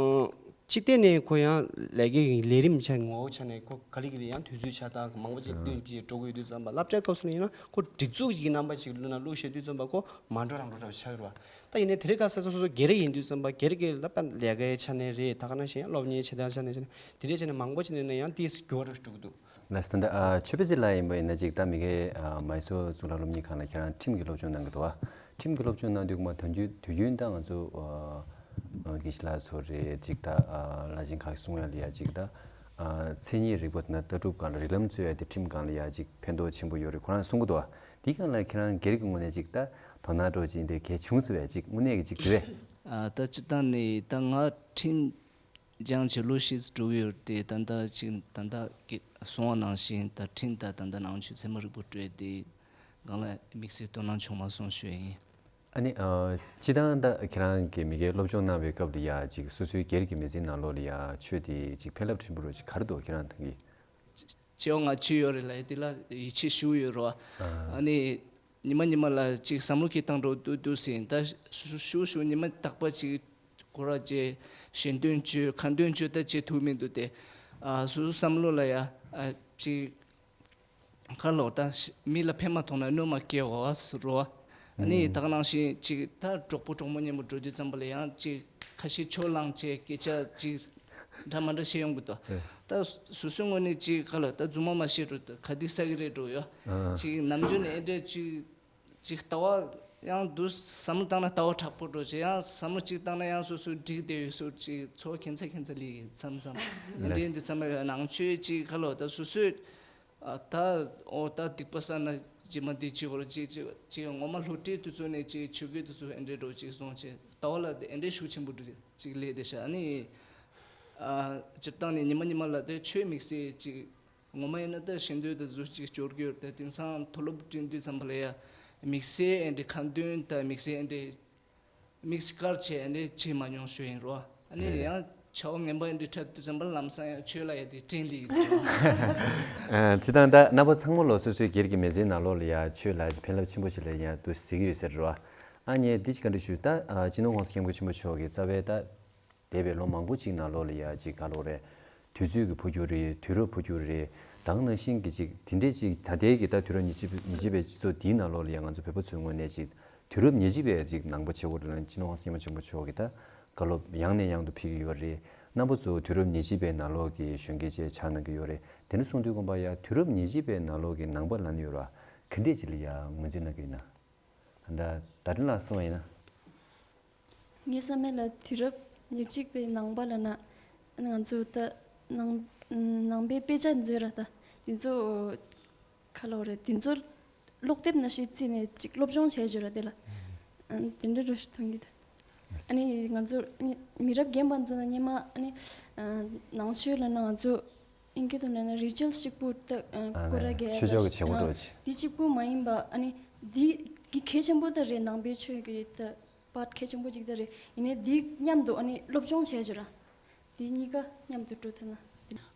སྤྱི་བཏང་ནས་ཁོ་ཡང་ལས་ཀའི་ལས་རིམ་ཆ་ངོ་བོ་ཆ་ནས་ཁོ་ག་ལེ་ག་ལེ་ཡང་དུས་ཚོད་ཆ་ད་མང་པོ་ཅིག་བསྟུན་ཅིག་འགྲོ་གི་ཡོད་དུས་ཙམ་པ། སློབ་གྲྭའི་སྐབས་སུ་ཡིན་ན་ཁོ་སྒྲིག་འཛུགས་ཀྱི་རྣམ་པ་ཅིག་ལུས་ན་བླུགས་བཞག་དུས་ཙམ་པ་ཁོ་མ་འགྲོ་རང་འགྲོ་འདྲ་བོ་ཆགས་ཡོད་རེད་བ། ད་ཡིན་ནའི་དེ་རིང་ཁ་སང་སོ་སོ་སྒེར་ཡིན་དུས་ཙམ་པ་སྒེར་གྱི་ལབ་པ་ལས་ཀའི་ཆ་ནས་རེད། ད་ག་ནང་བཞིན་སློབ་གཉེར་བྱེད་སྟངས་ཆ་ནས་བྱས་ན་དེ་འདྲའི་ཆ་ནས་མང་པོ་ཅིག་ནས་ན་ཡང་དེས་འགྱུར་བ་འགྲོ་གི་འདུག་ལགས་སོ། ད་ལྟ་ཨ་ཆོས་པ་ཅིག་ལ་ཡིན་པ་ཡིན་ན་ཅིག་ད་མི་གའི་ཨ་མའི་སོར་གཙུག་ལག་སློབ་གཉེར་ཁང་ལ་ཁྱེད་རང་ཁྲིམས་ཀྱི་སློབ་སྦྱོང་གནང་གི་འདུག་བ། ཁྲིམས་ཀྱི་སློབ་སྦྱོང་གནང་དུས་མ་དོན་རྒྱུན་དུས་རྒྱུན་ད་ང་ཚོ་ཨ་དགེ་བཤེས་ལགས་ཚོ་རེད། ཅིག་ད་ཨ་བླ་ཆེན་ཁག་གསུང་ཡ་ལ་ཡ་ཅིག་ད་ཨ་མཚན་ཉིད་རིག་པ་དང་ལྟ་གྲུབ་སྒང་ལ་རིགས་ལམ་རྩོད་ཡ་དེ་ཁྲིམས་སྒང་ལ་ཡ་ཅིག་ཕན་ཐོགས་ཆེན་པོ་ཡོད་རེད་ཁོ་རང་གསུང་གི་འདུག་བ། དེའི་སྒང་ལ་ཁྱེད་རང་སྒེར་གྱི་ངོས་ནས་ཅིག་ད་དོ་སྣང་འདྲ་བོ་ཅིག་འདི་གལ་བྱུང་སོང་བས། ཅིག་དངོས་གནས་ཀྱི་ཅིག་དེ་བས། ཨ་ད་སྤྱིར་བཏང་ནས་ད་ང་ཁྲིམས་སྦྱངས་བྱས་ལོ་བཞི་ཙམ་འགྲོ་གི་ཡོད་དེ། ད་ལྟ་ཅིག་ད་ལྟ་གི་གསུང་བ་ནང་བཞིན་ད་ཁྲིམས་ད་ད་ལྟ་ནང་ཆོས་ཚད་མ་རིག་པ་སྤྲོད་དེ་སྒང་ལ་དམིགས་བསལ་དོ་སྣང་བྱུང་མ་སོང་ཞུ་ཡ་ཡིན། ཨ་ནི་ཨ་སྤྱིར་བཏང་ད་ཁྱེད་རང་གི་མི་སྒེར་སློབ་སྦྱོང་གནང་བའི་སྐབས་ལ་ཡ་ཅིག་སོ་སོའི་སྒེར་གྱི་མི་ཚེའི་ནང་ལོགས་ལ་ཡ་ཆོས་དེ་ཅིག་ཕན་རླབས་ཆེན་པོ་རུ་ཅིག་ག་རེ་འདུག་ཁྱེད་རང་ད་གི། སྐྱེ་བ་སྔ་ཕྱི་ཡོད་རེད་ལ་ཡ་དེ་ལ་ཡིད་ཆེས་ཞུ་ཡོད་རེད་བ། ཨ་ནི་ཉི་མ་ཉི་མ་ལ་ཅིག་བསམ་བློ་ཁྱེར་བཏང་འགྲོ་འདུག་འདུག་ཟིན་ད་ཞུ་ཞུ་ཞུ་ཉི་མ་རྟག་པ་ཅིག་གོ་ར་བྱས་ཞལ་འདོན་བྱོས་ཁ་འདོན་བྱོས་ད་བྱེད་ཐུབ་མི་འདུག་སྟེ། ཨ་སོ་སོ་བསམ་བློ་ལ་ཡ་ཨ་ཅིག་ ཁ་ལོ་ད་ཤི་མི་ལ་ཕན་མ་ཐོགས་ན་གནོད་མ་སྐྱེལ་བ་ཟེར་རོ། ཨ་ནི་ད་ག་ནང་བཞིན་ཅིག་ད་གྲོགས་པོ་གྲོགས་མོ་མཉམ་པོ་འགྲོ་དུས་ཙམ་པ་ལ་ཡང་ཅིག་ཁ་ཤས་ཆོས་ལངས་བྱས་སྐད་ཆ་ཅིག་འདྲ་མ་འདྲ་བཤད་ཡོང་གི་འདུག་ད་སོ་སོའི་ངོས་ནས་ཅིག་ཁ་ལོ་ད་རྫུན་མ་མ་བཤད་འགྲོ། ད་ག་དུས་ས་གི་རེད་འགྲོ་ཡོད། ཅིག་ནམ་རྒྱུན་ནས་ཨེ་འདྲ་ཅིག་ཅིག་ལྟ་བ་ཡང་འདུག་བསམ་བློ་བཏང་ན་ལྟ་བ་དྲག་པོ་འགྲོ་བྱས། ཡང་བསམ་བློ་ཅིག་བཏང་ན་ཡང་སོ་སོ་འགྲིག་བསྡད་ཡོད་སོགས་ཅིག་ཚོར་བ་ཁྱད་མཚར་ཁྱད་མཚར་ལི་མཚམས་མཚམས་འདི་འདྲའི་འདི་ཚང་མ་ཡོད། ནང་ཆོས་ཅིག་ཁ་ལོ་ད་སོ་སོས་ཨ་ད་ཨོ་ད་སྡིག་པ་བསགས་ན་རྗེས་མ་འདི་ཅིག་གོ་ལ་ཅིག་ཅིག་ཅིག་ངོ་མ་སློབ་གྲྭའི་དུས་ཚོད་ནས་ཅིག་ཆོས་གོས་དུས་ཚོད་ཨེ་འདྲའི་འགྲོ་ཅིག་སོང་བྱས་ལྟ་བ་ལ་ཨེ་འདྲའི་ཤུགས་ཆེན་པོ་འགྲོ་ཅིག་ལས་བསྡད་ཤག་ཨ་ནི་ཨ་སྤྱིར་བཏང་ནས་ཉི་མ་ཉི་མ་ལ་དེ་ཆོས་དམིགས་བསལ་ཅིག་ངོ་མ་ཡིན་ན་ད་ཤེས་འདོད་དུ་གཟུགས་གཅིག་སྐྱོར་གྱི་ཡོད་རེད། དེང་སང་མཐོ་སློབ་འགྲིམ་དུས་ཙམ་པ་ལ་ཡ་དམིགས་བསལ་ཨེ་འདྲ་ཁ་འདོན་ད་དམིགས་བསལ་ཨེ་འདྲ་དམིགས་བཀར་བྱས་ཨེ་འདྲ་བྱེད་མ་མྱོང་ཞུ་ཡིན་རོ། ཨ་ནི་ཡང་བྱ་བ་ངན་པ་ཨེ་འདྲ་འཁྲབ་དུས་ཙམ་པ་ལམ་སང་ཡང་ཆོས་ལ་ཡ་དེ་དྲན་ལི་ཡིན་རོ། ཨ་སྤྱིར་བཏང་ད་རྣམ་པ་ཚང་མ་ལོ་སོ་སོའི་སྒེར་གྱི་མི་ཚེའི་ནང་ལོགས་ལ་ཡ་ཆོས་ལ་ཡ་ཕན་རླབས་ཆེན་པོ་ཞིག་ལ་ཡ་འདུག་ཟེར་གྱི་ཡོད་ཟེར་རོ། ཨ་ནི་འདི་ཅིག་ག་འདྲ་ཞུ་ད་ཨ་སྤྱི་ནོར་༸གོང་ས་༸སྐྱབས་མགོན་ཆེན་པོ་མཆོག་གི་རྩ་བའི་ད། འདས་པའི་ལོ་མང་པོ་ཅིག་ནང་ལོགས་ལ་ཡ་ཅིག་ག་ལོག་རེད། དུས་ཚོད་ཀྱི་འཕོ་འགྱུར་རེད། དུས་རབས་འཕོ་འགྱུར་རེད། དེ་ནང་བཞིན་གྱི་ཅིག་དེ་འདྲའི་ཅིག་ད་ལྟའི་གི་ད་དུས་རབས་ཉེར་གཅིག་ཉེར་གཅིག་པའི་སྤྱི་ཚོགས་འདིའི་ནང་ལོགས་ལ་ཡ་ང་ཚོ་བོད་པ་ཚོའི་ངོས་ནས་ཅིག་དུས་རབས་ཉེར་གཅིག་པའི་ཅིག་ནང་པ་བྱེད་དགོས་རེད་ལ་སྤྱི་ནོར་༸གོང་ས་༸སྐྱབས་མགོན་ཆེན་པོ་མཆོག་གིས་ད་བཀའ་སློབ་ཡང་ནས་ཡང་དུ་ཕེབས་ཀྱི་ཡོད་རེད། རྣམ་པ་ཚོ་དུས་རབས་ཉེར་གཅིག་པའི་ནང་ལོགས་ཀྱི་གཞོན་སྐྱེས་བཅས་ཆགས་གནང་གི་ཡོད་རེད། དེ་འདྲ་གསུངས་དུས་དགོངས་པ་ཡ་དུས་རབས་ཉེར་གཅིག་པའི་ནང་ལོགས་ཀྱི་ནང་པ་ལབ་ནས་ཡོད་ར་ག་འདྲས་ཅིག་ལ་ཡ་ངོས་འཛིན་གནང་གི་ཡིན་ན། ད་ད་རིང་ལ་སོང་བ་ཡིན་ན། ངའི་བསམ་པ་ལ་དུས་རབས་ཉེར་གཅིག་པའི་ནང་པ་ལབ་ན་ང་ཚོ་ད་ནང་ནང་པའི་དཔེ་ཆ་འཛོལ་ར་ད་དེ་ཚོ་ཁ་ལོ་རེད། དེ་ཚོ་ཀློག་དེབ་ནང་བཞིན་བརྩིས་ནས་ཅིག་སློབ་སྦྱོང་བྱས་བརྗོད་ར་དེ་ལ་དེ་འདྲ་འགྲོ་ཞིག་མཐོང་གི་འདུག་ཨ་ནི་ང་ཚོ་མི་རབས་རྒན་པ་ཚོ་ན་སྙེ་མ་ཨ་ནི་ནང་ཆོས་ལབ་ན་ང་ཚོ་ཨིན་སྐད་དུ་ལབ་ན་རི་ཅུ་ཨལ་གཅིག་པུ་ད་ཨ་སྐོར་ར་གས་ཆོས་ཕྱོགས་ཀྱི་བྱེད་སྒོ་འགྲོ་ཆེ། འདི་གཅིག་པུ་མ་ཡིན་པ་ཨ་ནི་འདི་གི་གལ་ཆེན་པོ་ད་རེད། ནང་པའི་ཆོས་ཀྱི་ད་པར་གལ་ཆེན་པོ་གཅིག་ད་རེད། ཡིན་ནའི་འདི་མཉམ་དུ་ཨ་ནི་སློབ་སྦྱོང་བྱས་བྱོས་ར་འདི་གཉིས་ཀ་མཉམ་དུ་འགྲོ་ཐུབ་ན།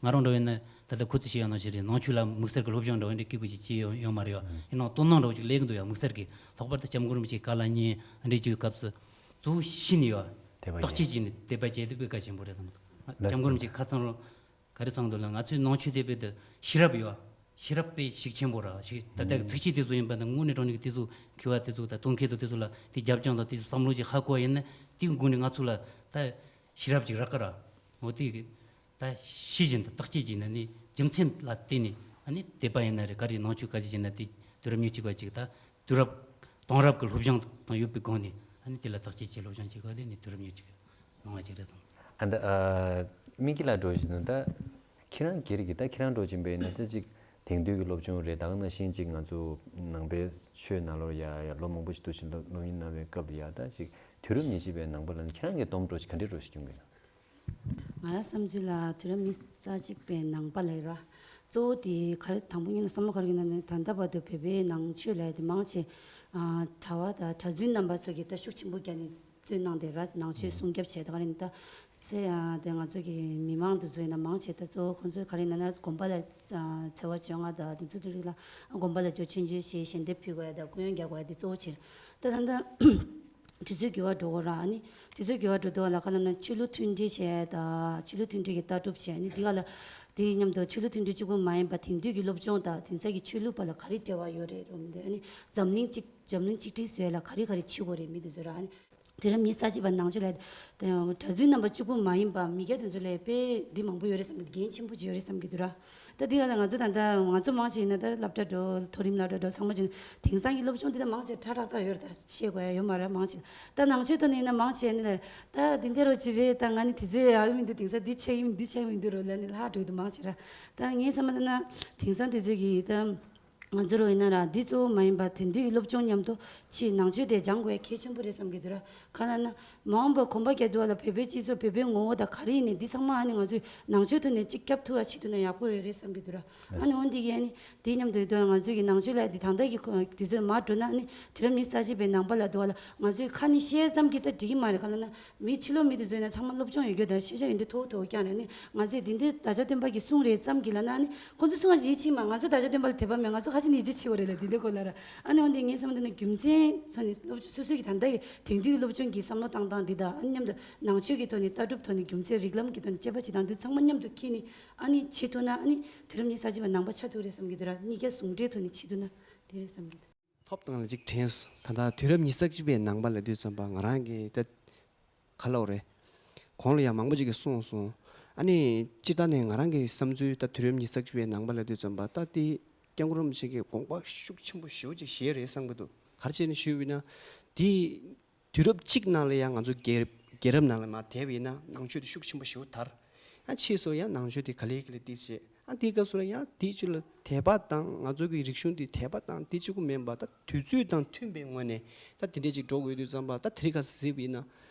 ང་རང་འདྲ་བོ་ཡིན་ན་ད་ལྟ་ཁོ་ཚོས་བཤད་ཡ་ནང་བཞིན་རེད། ནང་ཆོས་ལ་དམིགས་བསལ་གྱི་སློབ་སྦྱོང་འདྲ་བོ་འདི་སྐད་དགོས་ཀྱི་ཅི་ཡོང་ཡོང་མ་རེད་བ། ཡིན་ནའང་དོ་སྣང་འདྲ་བོ་ཅིག་སླེབས་ཀྱི་འདུག་ཡ། དམིགས་བསལ་གྱི་ལྷག་པར་དུ་སྐྱབས་མགོན་རིན་པོ་ཆེའི་བཀའ་ལ་ཉན་འདྲི་བྱེད་ཀྱི་སྐབས་སུ་གཙོ་བོ་ཤེས་ནས་ཡོད། དད་པ་བརྟག་དཔྱད་བྱས་ནས་དད་པ་བྱས་ཏེ་དཔེ་གལ་ཆེན་པོ་རེད་བསམ་གྱི་འདུག་སྐྱབས་མགོན་རིན་པོ་ཆེས་ཁ་ཚང་རུ་ག་རེ་གསུངས་འདུག་ལ། ང་ཚོའི་ནང་ཆོས་དེ་དཔེ་དུ་ཤེས་རབ་ཡོད། ཤེས་རབ་དཔེ་ཤུགས་ཆེན་པོ་ར་ཞིག་ད་ལྟ་ཚིགས་བཅད་དེ་ཚོ་ཡིན་པ་ན་དངོས་གནས་དྲང་གནས་ཀྱི་དེ་ཚོ་མཁས་པ་དེ་ཚོ་དང་དོན་མཁས་དང་དེ་ཚོ་ལ་དེ་རྒྱབ་ལྗོངས་དང་དེ་ཚོ་བསམ་བློ་ཅིག་ཧ་གོ་བ་ཡིན་ན་དེའི་སྒོ་ནས་ང་ཚོ་ལ་ད་ཤེས་རབ་ཅིག་རག་གི་ར། འོ་དེ་གི་ད་ཤེས་བཞིན་དུ་བརྟག་དཔྱད་བྱས་ན་ནི་རྒྱུ་མཚན་ལ་བརྟེན་ནས་ཨ་ནི་དད་པ་ཡིན་ན་རེད། ག་རེ་ནང་ཆོས་ག་རེ་བྱས་ན་དེ་དུས་རབས་ཉེར་གཅིག་པ་ཅིག་ད་དུས་རབས་དེང་རབས་ཀྱི་སློབ་སྦྱོང་དང་ཡོད་པའི་སྒོ་ནས་ཨ་ནི་དེ་ལ་བརྟག་དཔྱད་བྱས་སློབ་སྦྱོང་བྱེད་དགོས་དེ་ནི་དུས་རབས་ཉེར་གཅིག་གི་ནང་བ་ཅིག་རེད་བསམ། ཨ་ད་ཨ་མིག་གི་ལ་འགྲོ་བཞིན་དུ་ད་ཁྱེད་རང་སྒེར་གྱི་ད་ཁྱེད་རང་འགྲོ་བཞིན་པའི་ན་ད་ཅིག་དེང་དུས་ཀྱི་སློབ་སྦྱོང་རེད། ད་ག་ནང་བཞིན་ཅིག་ང་ཚོ་ནང་པའི་ཆོས་ནང་ལོགས་ཡ་ཡ་ལོ་མང་པོ་ཞིག་འདུག་ཕྱིན་སློབ་གཉེར་གནང་བའི་སྐབས་ལ་ཡ་ད་ཅིག་དུས་རབས་ཉེར་གཅིག་པའི་ནང་པ་ལ་ནི་ཁྱེད་རང་གི་སྡོམ་འགྲོ་ཅིག་ག་འདྲའི་འགྲོ་ཞིག་སྐྱོང་གི་ཡོད་ན། ང་རང་བསམ་ཚུལ་ལ་དུས་རབས་ཉི་ཤུ་རྩ་གཅིག་པའི་ནང་པ་ལ་ཡོད་ར། གཙོ་བོ་དེ་ག་རེ་དང་པོ་ཉིད་ནས་བསམ་བློ་ག་རེ་ཡོད་ན་ནི་ད་ལྟ་བར་དུ་བོད་པའི་ནང་ཆོས་ལ་དེ་མང་ཆེ་ཨ་གྲྭ་བ་དང་གྲྭ་བཙུན་རྣམ་པ་ཚོ་གིས་ད་ཤུགས་ཆེན་པོ་བརྒྱབ་ནས་བཙོན་གནང་བསྡད་ར། ནང་ཆོས་སྲུང་སྐྱོབ་བྱས་ད་ག་རེ་ནི་ད་སེ་ཨ་དེ་ང་ཚོ་གི་མི་མང་དེ་ཚོ་ཡིན་ན་མང་ཆེ་ད་གཙོ་བོ་ཁོང་ཚོས་ག་རེ་ཡིན་ན་ན་དགོན་པ་ལ་ཨ་ཚེས་པ་བཅོ་ལྔ་དང་དེ་ཚོ་དེ་རིགས་ལ་དགོན་པ་ལ་འབྱོར་ཆོས་འབྱོར་བྱས་ཞལ་འདེབས་ཕུལ་དགོས་ཡ་དང་སྐུ་ཡོན་རྒྱག་དགོས་ཡ་དེ་གཙོ་བོ་བྱས། ད་ད་ལྟ་དུས་ཚོད་འགྱུར་བ་འགྲོ་གི་ར། ཨ་ནི་དུས་ཚོད་འགྱུར་བ་འགྲོ་དུས་ལ་ག་ལ་ན་ཆོས་ལུགས་མཐུན་སྒྲིལ་བྱས་དང་ཆོས་ལུགས་མཐུན་སྒྲིལ་གྱི་ལྟ་གྲུབ་བྱས། ཨ་ནི་འདི་ག་ལ་དེའི་མཉམ་དུ་ཆོས་ལུགས་མཐུན་སྒྲིལ་གཅིག་པུ་མ་ཡིན་པ་དེང་དུས་ཀྱི་སློབ་སྦྱོང་དང་དེང་སང་གི་ཆོས་ལུགས་བར་ལ་ག་རེ་འབྲེལ་བ་ཡོད་རེད་རུང་དེ། ཨ་ནི་འཛམ་གླིང་གཅིག་འཛམ་གླིང་གཅིག་སྒྲིལ་བཟོ་ཡ་ལ་ག་རེ་ག་རེ་བྱེད་དགོས་རེད་མི་དེ་ཚོ་ར། ཨ་ནི་དུས་རབས་ཉི་ཤུ་རྩ་གཅིག་པ་ནང་ཆོས་ལ་དེ་ཡང་གྲྭ་བཙུན་རྣམ་པ་གཅིག་པུ་མ་ཡིན་པ་མི་སྐྱ་དེ་ཚོ་ལ་དཔེ་འདི་མང་པོ་ཡོད་རེད་བསམ་གི། འགན་ཆེན་པོ་ཅིག་ཡོད་རེད་བསམ་གི་འདུག་ར། ད་འདི་ག་ལ་ང་ཚོ་ད་ལྟ་ང་ཚོ་མང་ཆེ་ཡིན་ན་ད་སློབ་གྲྭ་འགྲོ་མཐོ་རིམ་སློབ་གྲྭ་འགྲོ་ཚང་མ་བྱུང་དེང་སང་གི་སློབ་སྦྱོང་འདི་ད་མང་ཆེ་ཁྲ་ཁྲག་ཐག་ཡོད་རེད། ད་ཤེས་དགོས་ཡ་ཡོད་མ་རེད། མང་ཆེ་ད་ནང་ཆོས་ཐོག་ནས་ཡིན་ན་མང་ཆེ་ནི་ད་འདི་འདྲ་རོ་ཅི་རེད། ད་ང་ནི་དེ་ཚོའི་ཡག་གི་མི་འདུག་དེང་སང་འདི་ཆགས་ཀྱི་མི་འདུག་འདི་ཆགས་ཀྱི་མི་འདུག་རོ་ལ་ནི་ལྷག་འགྲོ་གི་འདུག་མང་ཆེ་ར། ད་ངའི་བསམ་པ་ལྟར་ན་དེང་སང་དེ་ཚོའི་གི་ད་ང་ཚོ་རོ་ཡིན་ན་ར་འདི་གཙོ་བོ་མ་ཡིན་པ་དེང་དུས་ཀྱི་སློབ་སྦྱོང་མཉམ་དུ་ཆེས་ནང་ཆོས་དེ་སྦྱང་དགོས་ཡ་གལ་ཆེན་པོ་རེད་བསམ་གི་འདུག་ར། ག་ལ་ན། མ་འོངས་པར་གོམ་པ་རྒྱག་དུས་ལ་བོད་པའི་སྤྱི་ཚོགས་བོད་པའི་ངོ་བོ་དང་ག་རེ་ཡིན་ནའི་འདི་ཚང་མ་ཨ་ནི་ང་ཚོས་ནང་ཆོས་ཐོག་ནས་གཅིག་རྒྱབ་ཐུབ་པ་བྱེད་ཐུབ་ན་ཡག་པོ་རེད་རེད་བསམ་གྱི་འདུག་ར། ཨ་ནི་འོན་ཏེ་གི་ཨ་ནི་དེའི་མཉམ་དུ་ཡོད་དུས་ང་ཚོས་ཀྱི་ནང་ཆོས་ལ་འདི་ད་ལྟ་གི་དུས་ཚོད་མར་འགྲོ་ན་ཨ་ནི་དུས་རབས་ཉི་ཤུ་རྩ་གཅིག་པའི་ནང་པ་ལ་འདུག་ལ་ང་ཚོས་ཁ་ནས་བཤད་ཙམ་གྱིས་ད་འགྲིག་གི་མ་རེད། ག་ལ་ན་མི་ཕྱི་ལོགས་མི་དེ་ཚོས་ན་ཚང་མ་སློབ་སྦྱོང་ཡོད་རྒྱུ་དང་ཤེས་བྱ་ཡོད་འདི་མཐོ་མཐོ་རྐྱང་རེད། ཨ་ནི་ང་ཚོས་འདི་འདི་བདག་ཅག་སྟོན་པ་གི་གསུང་རེད་ཙམ་གྱིས་ལ་ན་ཨ་ནི་ཁོ་ཚོས་གསུང་བ་ཡིད་ཆེས་མ་ང་ཚོ་བདག་ཅག་སྟོན་པ་ལ་དད་པ་མེད། ང་ཚོ་ ཁ་ཆེ་ནས་ཡིད་ཆེས་ཆེ་བ་རེད་ལ། འདི་འདྲ་སྐོར་ལ་ར། ཨ་ནི་འོན་ཏེ་ངས་བསམ་བློ་བཏང་ན་རྒྱུ་མཚན་སོགས་ནི་སློབ་སོ་སོའི་གི་ད་ལྟ་ཡི་དེང་དུས་ཀྱི་སློབ་སྦྱོང་གི་བསམ་བློ་བཏང་སྟངས་འདི་དང་། ཨ་ནི་མཉམ་དུ་ནང་ཆོས་ཀྱི་ཐོག་ནས་ལྟ་གྲུབ་ཐོག་ནས་རྒྱུ་མཚན་རིགས་ལམ་གྱི་ཐོག་ནས་དཔྱད་པ་བྱེད་སྟངས་འདི་ཚང་མ་མཉམ་དུ་ཁྱེར་ནས་ཨ་ནི་བྱེད་ཐུབ་ན། ཨ་ནི་དུས་རབས་ཉི་ཤུ་རྩ་གཅིག་པའི་ནང་པ་ཆགས་ཐུབ་རེད་བསམ་གྱི་འདུག་ར། གཉིས་ཀ་ཟུང་འབྲེལ་ཐོག་ནས་བྱེད་ཐུབ་ན་དེ་རེད་བསམ་གྱི་འདུག་ཐོབ་ཐང་ལ་ཅིག་དྲན་སོང་། ད་ལྟ་དུས་རབས་ཉི་ཤུ་རྩ་གཅིག་པའི་ནང་པ་ལབ་དུས་ཙམ་པ་ང་རང་གི་ད་ག་ལབ་རེད། གོང་ལ་ཡང་མང་པོ་ཅིག་གིས་གསུངས་སོང་། ཨ་ནི་སྤྱིར་བཏང་ནས་ང་རང་གི་བསམ་ཚུལ། ད་དུས་རབས་ཉི་ཤུ་རྩ་གཅིག་པའི་ནང་པ་ལབ་དུས་ཙམ་པ་ད་དེ་སྐྱབས་མགོན་རིན་པོ་ཆེ་གིས་དགོངས་པ་ཤུགས་ཆེན་པོ་ཞེ་པོ་ཅིག་བཞེས་རེད་བསམ་གྱི་འདུག་ག་རེ་བྱས་ནས་ཞུས་པ་ཡིན་ན། དེ་དུས་རབས་གཅིག་ནང་ལ་ཡང་ང་ཚོ་རྒྱལ་རྒྱལ་རབས་ནང་ལ་མར་བསྡད་པ་ཡིན་ན་ནང་ཆོས་དེ་ཤུགས་ཆེན་པོ་ཞེ་པོ་དར། ཡང་ཕྱིས་སུ་ཡང་ནང་ཆོས་དེ་ག་ལེ་ག་ལེ་ཏོག་ཙམ། ཨ་དེའི་སྐབས་སུ་ལ་ཡང་དེའི་ཆོས་ལ་དད་པ་དང་། ང་ཚོ་གི་རིག་གཞུང་དེ་དད་པ་དང་དེ་གཅིག་པུ་མིན་པ། ད་དུས་ཚོད་དང་མཐུན་པའི་ངོས་ནས་ད་དེ་འདྲས་ཅིག་འགྲོ་དགོས་དུས་ཙམ་པ། ད་དེ་རིང་ཁ་སང་གཟིགས་པ་ཡིན་ན་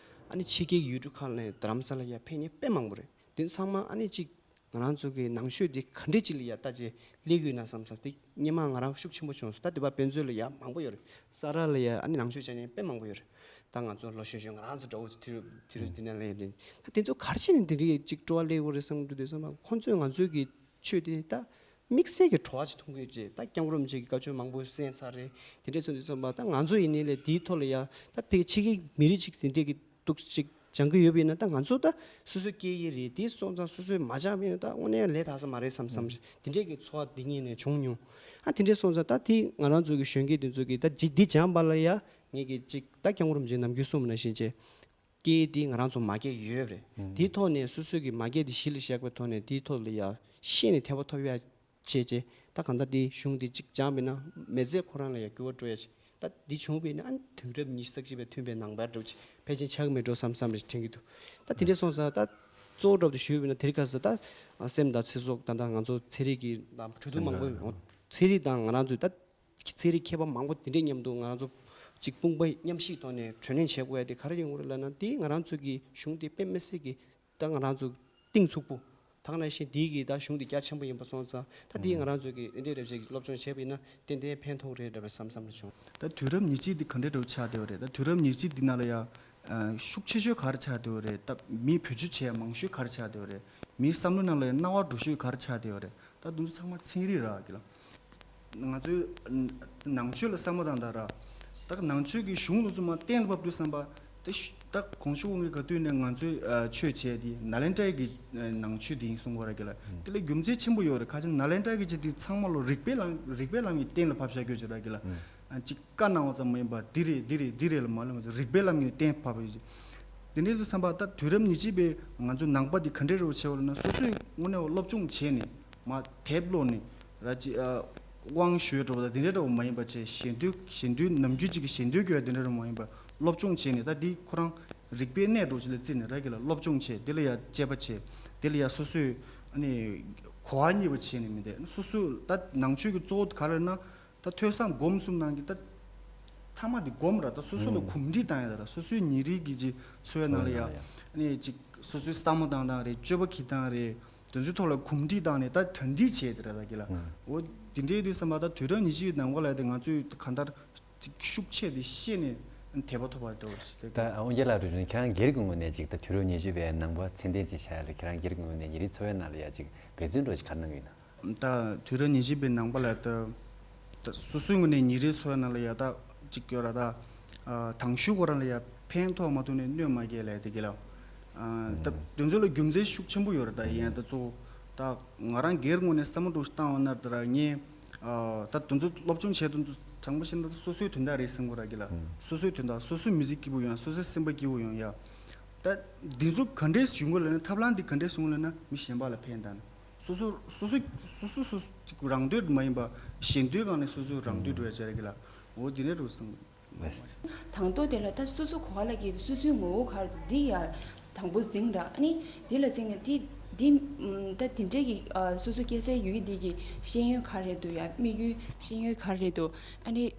ཨ་ནི་ཕྱི་རྒྱལ་ཡུལ་གྲུ་ཁག་ནས་རྡ་རམ་ས་ལ་ཡར་ཕེབས་མཁན་དཔེ་མང་པོ་རེད། དེ་ཚང་མ་ཨ་ནི་ཅིག་ང་རང་ཚོ་གི་ནང་ཆོས་འདི་ག་འདྲས་ཅིག་ལ་ཡ་ལྟ་བྱས་སླེབས་ཡོད་ན་བསམ་བསམ། དེ་སྔོན་མ་ང་རང་ཤུགས་ཆེན་པོ་བྱུང་སོང་། ད་འདི་པ་དཔེ་མཛོད་ལ་ཡ་མང་པོ་ཡོད་རེད། ས་རཱ་ལ་ཡ་ཨ་ནི་ནང་ཆོས་སྦྱང་མཁན་དཔེ་མང་པོ་ཡོད་རེད། ད་ང་ཚོ་ལོ་གཞོན་གཞོན་ང་རང་ཚོ་འདྲ་བོ་དུས་རབས་དུས་རབས་འདི་ནང་ལ་ཡ་ད་དེ་ཚོ་ག་རེ་བྱས་ནས་འདི་འདྲའི་ཅིག་སྤྲོ་བ་སླེབས་ཡོད་རེད་བསམ་གྱི་འདུག་དེ་བསམ་པ། ཁོང་ཚོས་ང་ཚོའི་གི་ཆོས་དེ་ད་དམིགས་བསལ་གྱི་བྲོ་བ་ཅིག་མཐོང་གི་ཡོད་ཅེས། ད་སྐྱབས་མགོན་རིན་པོ་ཆེ་གི་བཀའ་ཆོས་མང་པོ་གསན་ཚར་རེད། དེ་འདྲས་སོང་དུས་ཙམ་པ་ད་ང་ཚོ་ཡིན་ནའི་ལས་དེའི་ཐོག་ལ་ཡ་ད་ཕ་གི་ཕྱི་རྒྱལ་མི་རིགས་ཅིག་དེ་འདྲས་ཀྱི་འདུག་ཅིག་སྦྱང་གི་ཡོད་པ་ཡིན་ན། ད་ང་ཚོ་ད་སོ་སོའི་སྐད་ཡིག་རེད། དེ་སོང་ཙང་སོ་སོས་མ་སྦྱངས་པ་ཡིན་ན་ད་དངོས་གནས་ལས་དག་ས་མ་རེད་བསམ་བསམ། དེ་འདྲས་ཀྱི་ཚོར་བ་འདི་ངས་ནས་བྱུང་མྱོང་། ཨ་དེ་འདྲས་སོང་ཙང་ད་དེ་ང་རང་ཚོ་གི་གཞོན་སྐྱེས་དེ་ཚོ་གི་ད་ཅིག་འདི་སྦྱངས་པ་ལ་ཡ་ངས་གི་ཅིག་ད་སྐྱབས་མགོན་རིན་པོ་ཆེ་ནམ་རྒྱུན་གསུངས་པ་ནང་བཞིན་བྱས། སྐད་ཡིག་འདི་ང་རང་ཚོ་མ་སྐྱེས་ཡོད་རེད། དེའི་ཐོག་ནས་སོ་སོའི་གི་མ་སྐྱེས་འདི་གཞི་ལ་བཞག་པའི་ཐོག་ནས་དེའི་ཐོག་ལ་ཡ་ཤེས་ནས་དད་པ་ཐོབ་ཡ་བྱས་བྱས། ད་གང་ལྟར་དེ་གཞུང་འདི་གཅིག་སྦྱངས་པས་ན་མི་ཚེ་ཁོ་རང་ལ་ཡ་འགྱུར་བ་འགྲོ་ཡ་ཆེ། ད་འདི་བྱུང་བས་ན་ཨ་ནི་དུས་རབས་ཉི་ཤུ་རྩ་གཅིག་པའི་མཐུན་པའི་ནང་པར་འགྲོ་ཆེ་ཕལ་ཆེར་ཆགས་ཀྱི་མེད་འགྲོ་བསམ་བསམ་རེ་དྲན་གྱི་འདུག་ད་དེ་འདྲས་སོང་ཙང་ད་གཙོ་བོ་འདྲ་བོ་དེ་ཞུས་པས་ན་དེ་རིང་ཁ་སང་ད་སེམས་དང་ཚེ་སྲོག་ད་ལྟ་ང་ཚོ་ཚན་རིག་གི་དང་གྲོས་བསྡུར་མང་པོ་ཡོང་། ཚན་རིག་དང་ང་རང་ཚོའི་ད་ཚན་རིག་མཁས་པ་མང་པོ་དེ་འདྲས་མཉམ་དུ་ང་རང་ཚོ་གཅིག་དཔུང་པ་མཉམ་གཤིབ་ཐོག་ནས་གྲོས་གླེང་བྱེད་དགོས་ཡ་དེ་ག་རེ་ཡོང་གི་རེད་ལབ་ན། དེ་ང་རང་ཚོ་གི་གཞུང་དེ་དཔེ་མི་སྲིད་ཀྱི་ད་ང་རང་ཚོ་གཏིང་ཚུགས་པོ། ད་ག་ནང་བཞིན་དེའི་གི་ད་གཞུང་དེ་རྒྱ་ཆེན་པོ་ཡིན་པ་སོང་ཙང་། ད་དེ་ང་རང་ཚོ་གི་འདི་འདྲས་རེ་བྱས་ཀྱི་སློབ་སྦྱོང་བྱས་པ་ཡིན་ན་ཏན་ཏན་ཕན་ཐོགས་རེད་འདྲ་བའི་བསམ་བསམ་རེ་བྱུང་། ད་དུས་རབས་ཉེར་གཅིག་འདི་ག་འདྲས་འདྲ་བོ་ཆགས་བསྡད་པ་རེད། ད་དུས་རབས་ཉེར་གཅིག་འདི་ནང་ལ་ཡ་ཤུགས་ཆེ་ཤོས་ག་རེ་ཆགས་བསྡད་པ་རེད། ད་མིའི་བེད་སྤྱོད་བྱེད་ཡ་མང་ཤོས་ག་རེ་ཆགས་བསྡད་པ་རེད། མིའི་བསམ་བློ་ནང་ལ་ཡ་སྣང་བ་འགྲོ་ཤོས་ག་རེ་ཆགས་བསྡད་པ་རེད། ད་དུང་ཚང་མ་ཚན་རིག་ར་གི་ལ། ང་ཚོའི་ནང་ཆོས་ལ་བསམ་བློ་བཏང་དང་ར། ད་ནང་ཆོས་ཀྱི་གཞུང་ལ་ཚང་མ་གཏན་ལ་ཕབ་དུས་བསམ་པ་དེ་ཤ་ད་གོང་ཞུ་འོང་གི་ག་དུས་ནས་ང་ཚོས་ཆོས་བྱས་དེ་ནཱ་ལེནྡྲའི་གི་ནང་ཆོས་དེ་ཡིན་གསུང་གི་ར་གི་ལ། དེ་ལ་རྒྱུ་མཚན་ཆེན་པོ་ཡོད་རེད། ཁ་ཅིག་ནཱ་ལེནྡྲའི་གི་ཅིག་དེ་ཚང་མ་ལོ་རིགས་པའི་ལམ་རིགས་པའི་ལམ་གྱི་གཏན་ལ་ཕབ་བཞག་གི་ཡོད་ཅིག་ར་གི་ལ། ཅིག་བཀའ་གནང་བ་ཙམ་མ་ཡིན་པ་འདི་རེད་འདི་རེད་འདི་རེད་ལ་མ་ལབ་རིགས་པའི་ལམ་གྱི་གཏན་ཕབ་ཡོད་ཅིག་དེ་འདྲའི་དུས་བསམ་པ་ད་དུས་རབས་ཉེར་གཅིག་པའི་ང་ཚོའི་ནང་པ་འདི་ག་འདྲའི་རེ་བ་ཆེ་བ་ལབ་ན། སོ་སོས་དངོས་གནས་སློབ་སྦྱོང་བྱས་ནས་མ་དེབ་ཀློག་ནས་ར་ཅིག་དབང་ཞུས་འགྲོ་བ་དང་དེ་འདྲའི་འདྲ་བོ་མ་ཡིན་པ་བྱས། ཞལ་འདོན་ཞལ་འདོན་ནམ་རྒྱུན་ཅིག་གི་ཞལ་འདོན་དགོས་ཡ་དེ་འདྲ་རེ་མ་ཡིན་པ་སློབ་སྦྱོང་བྱས་ནས། ད་འདི་ཁོ་རང་རིགས་པའི་གནས་འགྲོ་ཅིག་ལ་བརྩིས་ནས་ར་གི་ལ་སློབ་སྦྱོང་བྱས། དེ་ལ་ཡ་དཔྱད་པ་བྱས། དེ་ལ་ཡ་སོ་སོས་ཨ་ནི་གོ་བ་རྙེད་པ་བྱས་ནས་མི་འདུག་སོ་སོ་ད་ནང་ཆོས་ཀྱི་གཙོ་བོ་ག་རེ་ན། ད་ཐོས་བསམ་སྒོམ་གསུམ་ནང་གི་ད་ཐ་མ་དེ་སྒོམ་ར། ད་སོ་སོ་ལ་གོམས་འདྲིས་བཏང་ཡ་ད་ར། སོ་སོའི་ཉིན་རེའི་གི་ཅིག་འཚོ་བའི་ནང་ལ་ཡ་ཨ་ནི་ཅིག་སོ་སོའི་བསམ་བློ་བཏང་སྟངས་རེད། སྤྱོད་པ་འཁྱེར་སྟངས་རེད། དེ་ཚོའི་ཐོག་ལ་གོམས་འདྲིས་བཏང་ནས་ད་གྲ་སྒྲིག་བྱས་དེ་ར་ད་གི་ལ། འོ་དེ་འདྲའི་དུས་བསམ་པ་ད་དུས་རབས་ཉེར་གཅིག་པའི་ནང་པ་ལ་དེ་ང་ཚོས་གང་ལྟར་ཅིག་ཤུགས་ཆེ་དེ་ཤེས་ནས་དད་པ་ཐོབ་པ་འདྲ་བོ་ཞིག་ད་དབང་རྒྱལ་ལགས་རུ་ཁྱེད་རང་སྒེར་གྱི་ངོས་ནས་ཅིག་ད་དུས་རབས་ཉེར་གཅིག་པའི་ནང་པ་མཚན་ལྡན་ཅིག་བྱ་ཡ་ལ་ཁྱེད་རང་སྒེར་གྱི་ངོས་ནས་ཉིན་རེའི་འཚོ་བའི་ནང་ལ་ཡ་ཅིག་འབད་བརྩོན་འདྲ་བོ་ཞིག་ག་རེ་གནང་གི་ཡོད་ན། ད་དུས་རབས་ཉེར་གཅིག་པའི་ནང་པ་ལ་ད་ད་སོ་སོའི་ངོས་ནས་ཉིན་རེའི་འཚོ་བའི་ནང་ལ་ཡ་ད་ཅིག་ཡོད་ར། ད་ཨ་དང་ཤོས་ཁོ་རང་ལ་ཡ་ཕན་ཐོགས་མ་ཐུབ་ནས་གནོད་མ་སྐྱེལ་ལབ་དེ་གི་ལ། ཨ་ད་དེ་ཚོ་ལ་རྒྱུ་མཚན་ཤུགས་ཆེན་པོ་ཡོད་ར། ད་ཡིན་ད་གཙོ་བོ་ད་ང་རང་སྒེར་ངོས་ནས་བསམ་བློ་འདྲ་བོ་ཞིག་བཏང་བ་ན་ད་ར་ངས་ཨ་ད་དེ་ཚོ་སློབ་སྦྱོང་བྱས་དེ་ཚོ་དྲང་པོ་བཤད་ན་ད་སོ་སོའི་དོན་དག་རེད་བསམ་གི་ར་གི་ལ། སོ་སོའི་དོན་དག་སོ་སོའི་མི་ཚེ་སྐྱིད་པོ་ཡོང་ཡ། སོ་སོའི་སེམས་པ་སྐྱིད་པོ་ཡོང་ཡ། ད་འདི་ཚོ་ག་འདྲས་བྱུང་གི་ལབ་ན། ཐབས་ལམ་འདི་ག་འདྲས་བྱུང་གི་ལབ་ན་མི་གཞན་པ་ལ་ཕན་བཏགས་ནས། སོ་སོ་སོ་སོ་སོ་སོ་སོ་ཅིག་རང་འདོད་མ་ཡིན་པ་གཞན་འདོད་སྒང་ནས་སོ་སོའི་རང་འདོད་འགྲོ་ཡ་བྱས་ར་གི་ལ། འོ་འདི་འདྲས་འགྲོ་བསམ་གི། དང་ཐོག་དེ་ལ་ད་སོ་སོ་གོ་བ་ལ་སྐྱེས་ཏེ་སོ་སོའི་ངོ་བོ་ག་རེ་འདུག་འདི་ཡ་དང་པོ་འཛིན་ར། ཨ་ནི་འདི་ལ་འཛིན་ནས་འདི་འདི་ད་འདི་འདྲས་ཀྱི་སོ་སོ་སྐྱེ་སའི་ཡུལ་འདི་གི་ཤེས་ཡོན་ག་རེ་འདུག་ཡ། དམིགས་ཡུལ་ཤེས་ཡོན་ག་རེ་འདུག་ཨ་ནི་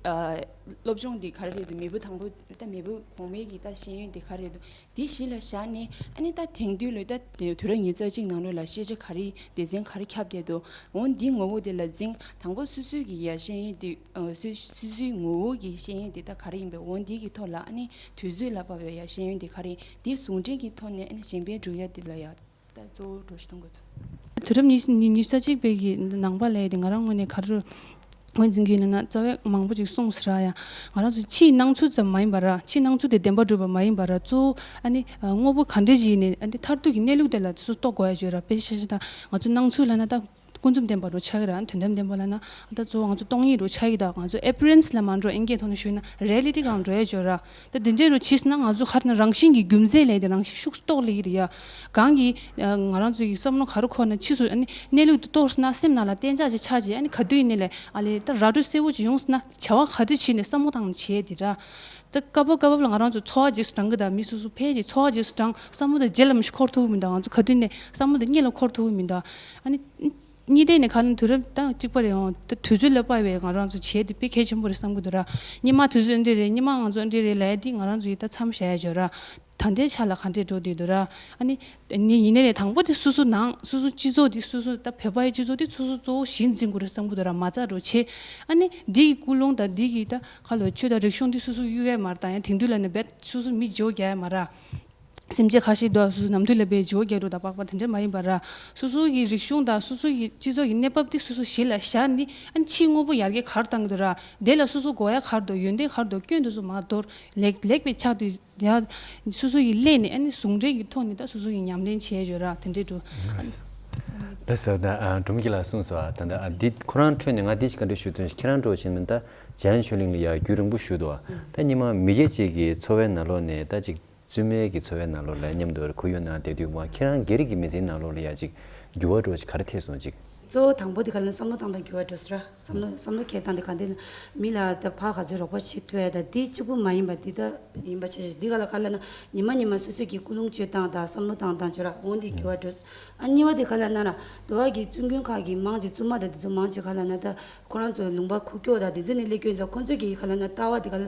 སློབ་སྦྱོང་འདི་ག་རེ་འདུག་མེས་པོ་དང་པོ་ད་མེས་པོ་གོང་མའི་གི་ད་ཤེས་ཡོན་འདི་ག་རེ་འདུག་འདི་གཞི་ལ་བཞག་ནས། ཨ་ནི་ད་དེང་དུས་ལོ་ད་དུས་རབས་ཉི་ཤུ་རྩ་གཅིག་ནང་ལོགས་ལ་ཤེས་བྱ་ག་རེ་སྡེ་ཚན་ག་རེ་ཁྱབ་བསྡད་འདུག་འོ་འདི་ངོ་བོ་དེ་ལ་འཛིན། དང་པོ་སོ་སོའི་གི་ཡ་ཤེས་ཡོན་དེ་ཨ་སོ་སོ་སོའི་ངོ་བོ་གི་ཤེས་ཡོན་དེ་ད་ག་རེ་ཡིན་པས། འོ་འདི་གི་ཐོག་ལ་ཨ་ནི་དུས་ཚོད་ལ་བབས་པའི་ཡ་ཤེས་ཡོན་དེ་ག་རེ་ཡིན། དེ་ཟུང་འབྲེལ་གྱི་ཐོག་ནས་ཨ་ནི་གཞན་ཕན་སྒྲུབ་ཡ་དེ་ལ་ཡ་ད་གཙོ་བོ་འགྲོ་གཞི་གཏོང་དགོས་ཚུལ། དུས་རབས་ཉི་ཤུ་ཉི་ཉི་ཤུ་རྩ་གཅིག་པའི་གི་ནང་པ་ལ་ཡ་དེ་ང་རང་ངོས་ནས་ག་རེ་ ངོས་འཛིན་གྱི་ཡིན་ན་རྩ་བའི་མང་པོ་ཅིག་གསུངས་ཟེར་ཡ། ང་རང་ཚོ་ཕྱིའི་སྣང་ཚུལ་ཙམ་མ་ཡིན་པ་ར། ཕྱིའི་སྣང་ཚུལ་དེ་བདེན་པར་གྲུབ་པ་མ་ཡིན་པ་ར། གཙོ་བོ་ཨ་ནི་དངོས་པོ་ག་འདྲས་ཞིག་ཡིན་ནའི་ཨ་ནི་མཐར་ཐུག་གི་གནས་ལུགས་དེ་ལ་སུ་རྟོགས་དགོས་ཡ་ཅིག་ཡོད་ར། དཔེ་ཆ་ཞིག་ད་ང་ཚོ་སྣང་ཚུལ་ལབ་ན་ད་ཀུན་རྫོབ་བདེན་པ་རུ་ཆགས་ཀྱི་ར། དོན་དམ་བདེན་པ་ལབ་ན་ད་གཙོ་བོ་ང་ཚོ་སྟོང་ཉིད་རུ་ཆགས་ཀྱི། ད་ང་ཚོ་appearance ལ་མ་འགྲོ། ཨིན་སྐད་ཐོག་ནས་ཞུས་ན་reality སྒང་འགྲོ་ཡ་ཅིག་ཡོད་ར། ད་དེ་འདྲས་རུ་ཕྱིས་ན་ང་ཚོ་ག་རེ་ན་རང་བཞིན་གྱི་རྒྱུ་མཚན་ལས་དེ་རང་བཞིན་ཤུགས་རྟོགས་ལེ་ཡི་རེད་ཡ། གང་གི་ང་རང་ཚོ་ཡི་བསམ་བློ་ག་རུ་འཁོར་ན་ཕྱིས་སུ་ཨ་ནི་གནས་ལུགས་དེ་རྟོགས་ན་སེམས་ནང་ལ་གཏན་འཇགས་ཅིག་ཆགས་ཅིག་ཨ་ནི་ག་དུས་ཡིན་ནའི་ལས་ཨ་ལས་ད་ར་སྤྲོད་གསལ་བོ་ཅིག་ཡོང་སོང་ན་བྱ་བ་ག་དུས་བྱས་ནས་བསམ་བློ་བཏང་ནས་བྱས་དེ་ར། ད་སྐབས་བབ་སྐབས་བབ་ལ་ང་རང་ཚོ་འཚོ་བ་རྗེས་སུ་འབྲང་གི། ད་མི་སོ་སོ་ཕལ་ཆེར་འཚོ་བ་རྗེས་སུ་འབྲང་། བསམ་བློ་དང་རྗེས་ལ་མི་ཤི་འཁོར་ཐུབ་མི་འདུག་ང་ཚོ་ག་དུས་ནས་བསམ་བློ་དང་གཉིད་ལ་འཁོར་ཐུབ་མི་འདུག་ཨ་ནི་གཉིས་ལྡན་ནས་ག་ལ་དུས་རབས་ད་གཅིག་པ་རེད། འོང་ད་དུས་ཚོད་ལ་དཔག་པའི་ང་རང་ཚོ་བྱས་དེ་དཔེ་གལ་ཆེན་པོ་རེད་བསམ་གི་འདུག་ར། སྔོན་མ་དུས་ཚོད་འདི་རེད། སྔོན་མ་ང་ཚོ་འདི་རེད་ལབ་དེ་ང་རང་ཚོ་ཡི་ད་མཚམས་བཞག་ཡ་ཅིག་ཡོད་ར། ད་ལྟའི་ཆ་ལ་ག་འདྲས་འགྲོ་བསྡད་འདུག་ར། ཨ་ནི་ནི་ཡིན་ནའི་རེད། དང་པོ་དེ་སོ་སོ་ནང་སོ་སོ་སྤྱི་ཚོགས་དེ་སོ་སོ་ད་བོད་པའི་སྤྱི་ཚོགས་དེ་སོ་སོ་གཙོ་བོ་གཞི་འཛིན་དགོས་རེད་བསམ་གི་འདུག་ར། མ་རྩ་རུ་བྱས། ཨ་ནི་འདི་གི་ཀུན་སློང་དང་འདི་གི་ད་ག་ལོ་ཆོས་དང་རིག་གཞུང་འདི་སོ་སོ་གཡུག་ཡ་མ་རེད། ད་ཡང་དེང་དུས་ལ་ནི་རྦད་སོ་སོ་མི་བརྗེ་པོ་རྒྱག་ཡ་མ་རེད། སེམས་ཅན་ཁ་ཤས་འདུག་སོ་སོ་ནམ་དུས་ལ་རྦད་བརྗེ་པོ་རྒྱག་འགྲོ། ད་པགས་པ་དེ་འདྲ་མ་ཡིན་པ་ར། སོ་སོ་གི་རིག་གཞུང་དང་སོ་སོ་གི་སྤྱི་ཚོགས་ཀྱི་གནས་བབ་དེ་སོ་སོ་གཞི་ལ་བཞག་ནི་ཨ་ནི་ཕྱིའི་དངོས་པོ་ཡར་རྒྱས་ག་རེ་བཏང་གི་འདུག་ར། དེ་ལ་སོ་སོ་དགོས་ཡ་ག་རེ་འདུག་ཡོན་ཏན་ག་རེ་འདུག་སྐྱོན་དེ་ཚོ་མར་དོར། ལེགས་ལེགས་པའི་ཆ་དེ་ཡ་སོ་སོ་ཡི་ལས་ནི་ཨ་ནི་ཟུང་འབྲེལ་གྱི་ཐོག་ནས་ད་སོ་སོ་ཡི་ཉམས་ལེན་བྱས་ཡོད་ར། དེ་འདྲས་འགྲོ། ལགས་སོ། ད་ཨ་སྒྲོལ་མ་སྐྱིད་ལགས་གསུངས་སོང་། ད་ད་ཨ་འདི་ཁོ་རང་འཕྲོས་ནས་ང་འདི་ཅིག་བཀའ་འདྲི་ཞུ་འདོད། ཁྱེད་རང་འགྲོ་བཞིན་མིན་ད་འཇམ་དབྱངས་ཆོས་གླིང་ལ་ཡ་རྒྱུན་རིང་པོ་བཞུགས་འདུག་ད་སྔོན་མ་མི་སྒེར་གཅིག་གི་འཚོ་བའི་ནང་ལོགས་ནས་ད་ཅིག་བཙུན་མའི་གི་འཚོ་བའི་ནང་ལོགས་ལ་མཉམ་དུ་ཁོར་ཡུག་ནང་བསྡད་དུས་མ་ཁྱེད་རང་སྒེར་གྱི་མི་ཚེའི་ནང་ལོགས་ལ་ཡ་ཅིག་འགྱུར་བ་འགྲོ་ཅིག་ག་རེ་ཐེབས་སོང་ཅིག་གཙོ་བོ་དང་པོ་དེ་ག་ལ་བསམ་བློ་བཏང་སྟངས་འགྱུར་བ་འགྲོ་ཟེར་ར། བསམ་བློ་བསམ་བློ་འཁྱེར་སྟངས་དེ་ག་འདི་ན་མི་ལ་ད་ཕར་ག་ཚོད་རོགས་པ་བྱེད་ཐུབ་ཡ་ད་འདི་གཅིག་པུ་མ་ཡིན་པ་འདི་ད་ཡིན་པ་ཆ་ཞིག་འདི་ག་ལ་ག་ལ་ན་ཉི་མ་ཉི་མ་སོ་སོ་གི་ཀུན་སློང་སྤྱོད་སྟངས་དང་བསམ་བློ་བཏང་སྟངས་བྱོས་ར། འོན་ཏེ་འགྱུར་བ་འགྲོ། ཨ་གཉིས་པ་དེ་ག་ལ་ན་ར་དུ་བ་གི་བཙུན་དགོན་ཁག་གི་མང་ཆེ་བཙུན་མ་དང་འདི་ཚོ་མང་ཆེ་ག་ལ་ན་ད་ཁོ་རང་ཚོ་ལུང་པ་ཁུག་ཀྱོག་དང་འདི་ཚོ་ནས་སླེབས་ཀྱོག་ཡིན་ཙང་ཁོ་ཚོ་གི་ག་ལ་ན་ལྟ་བ་དེ་ག་ལ་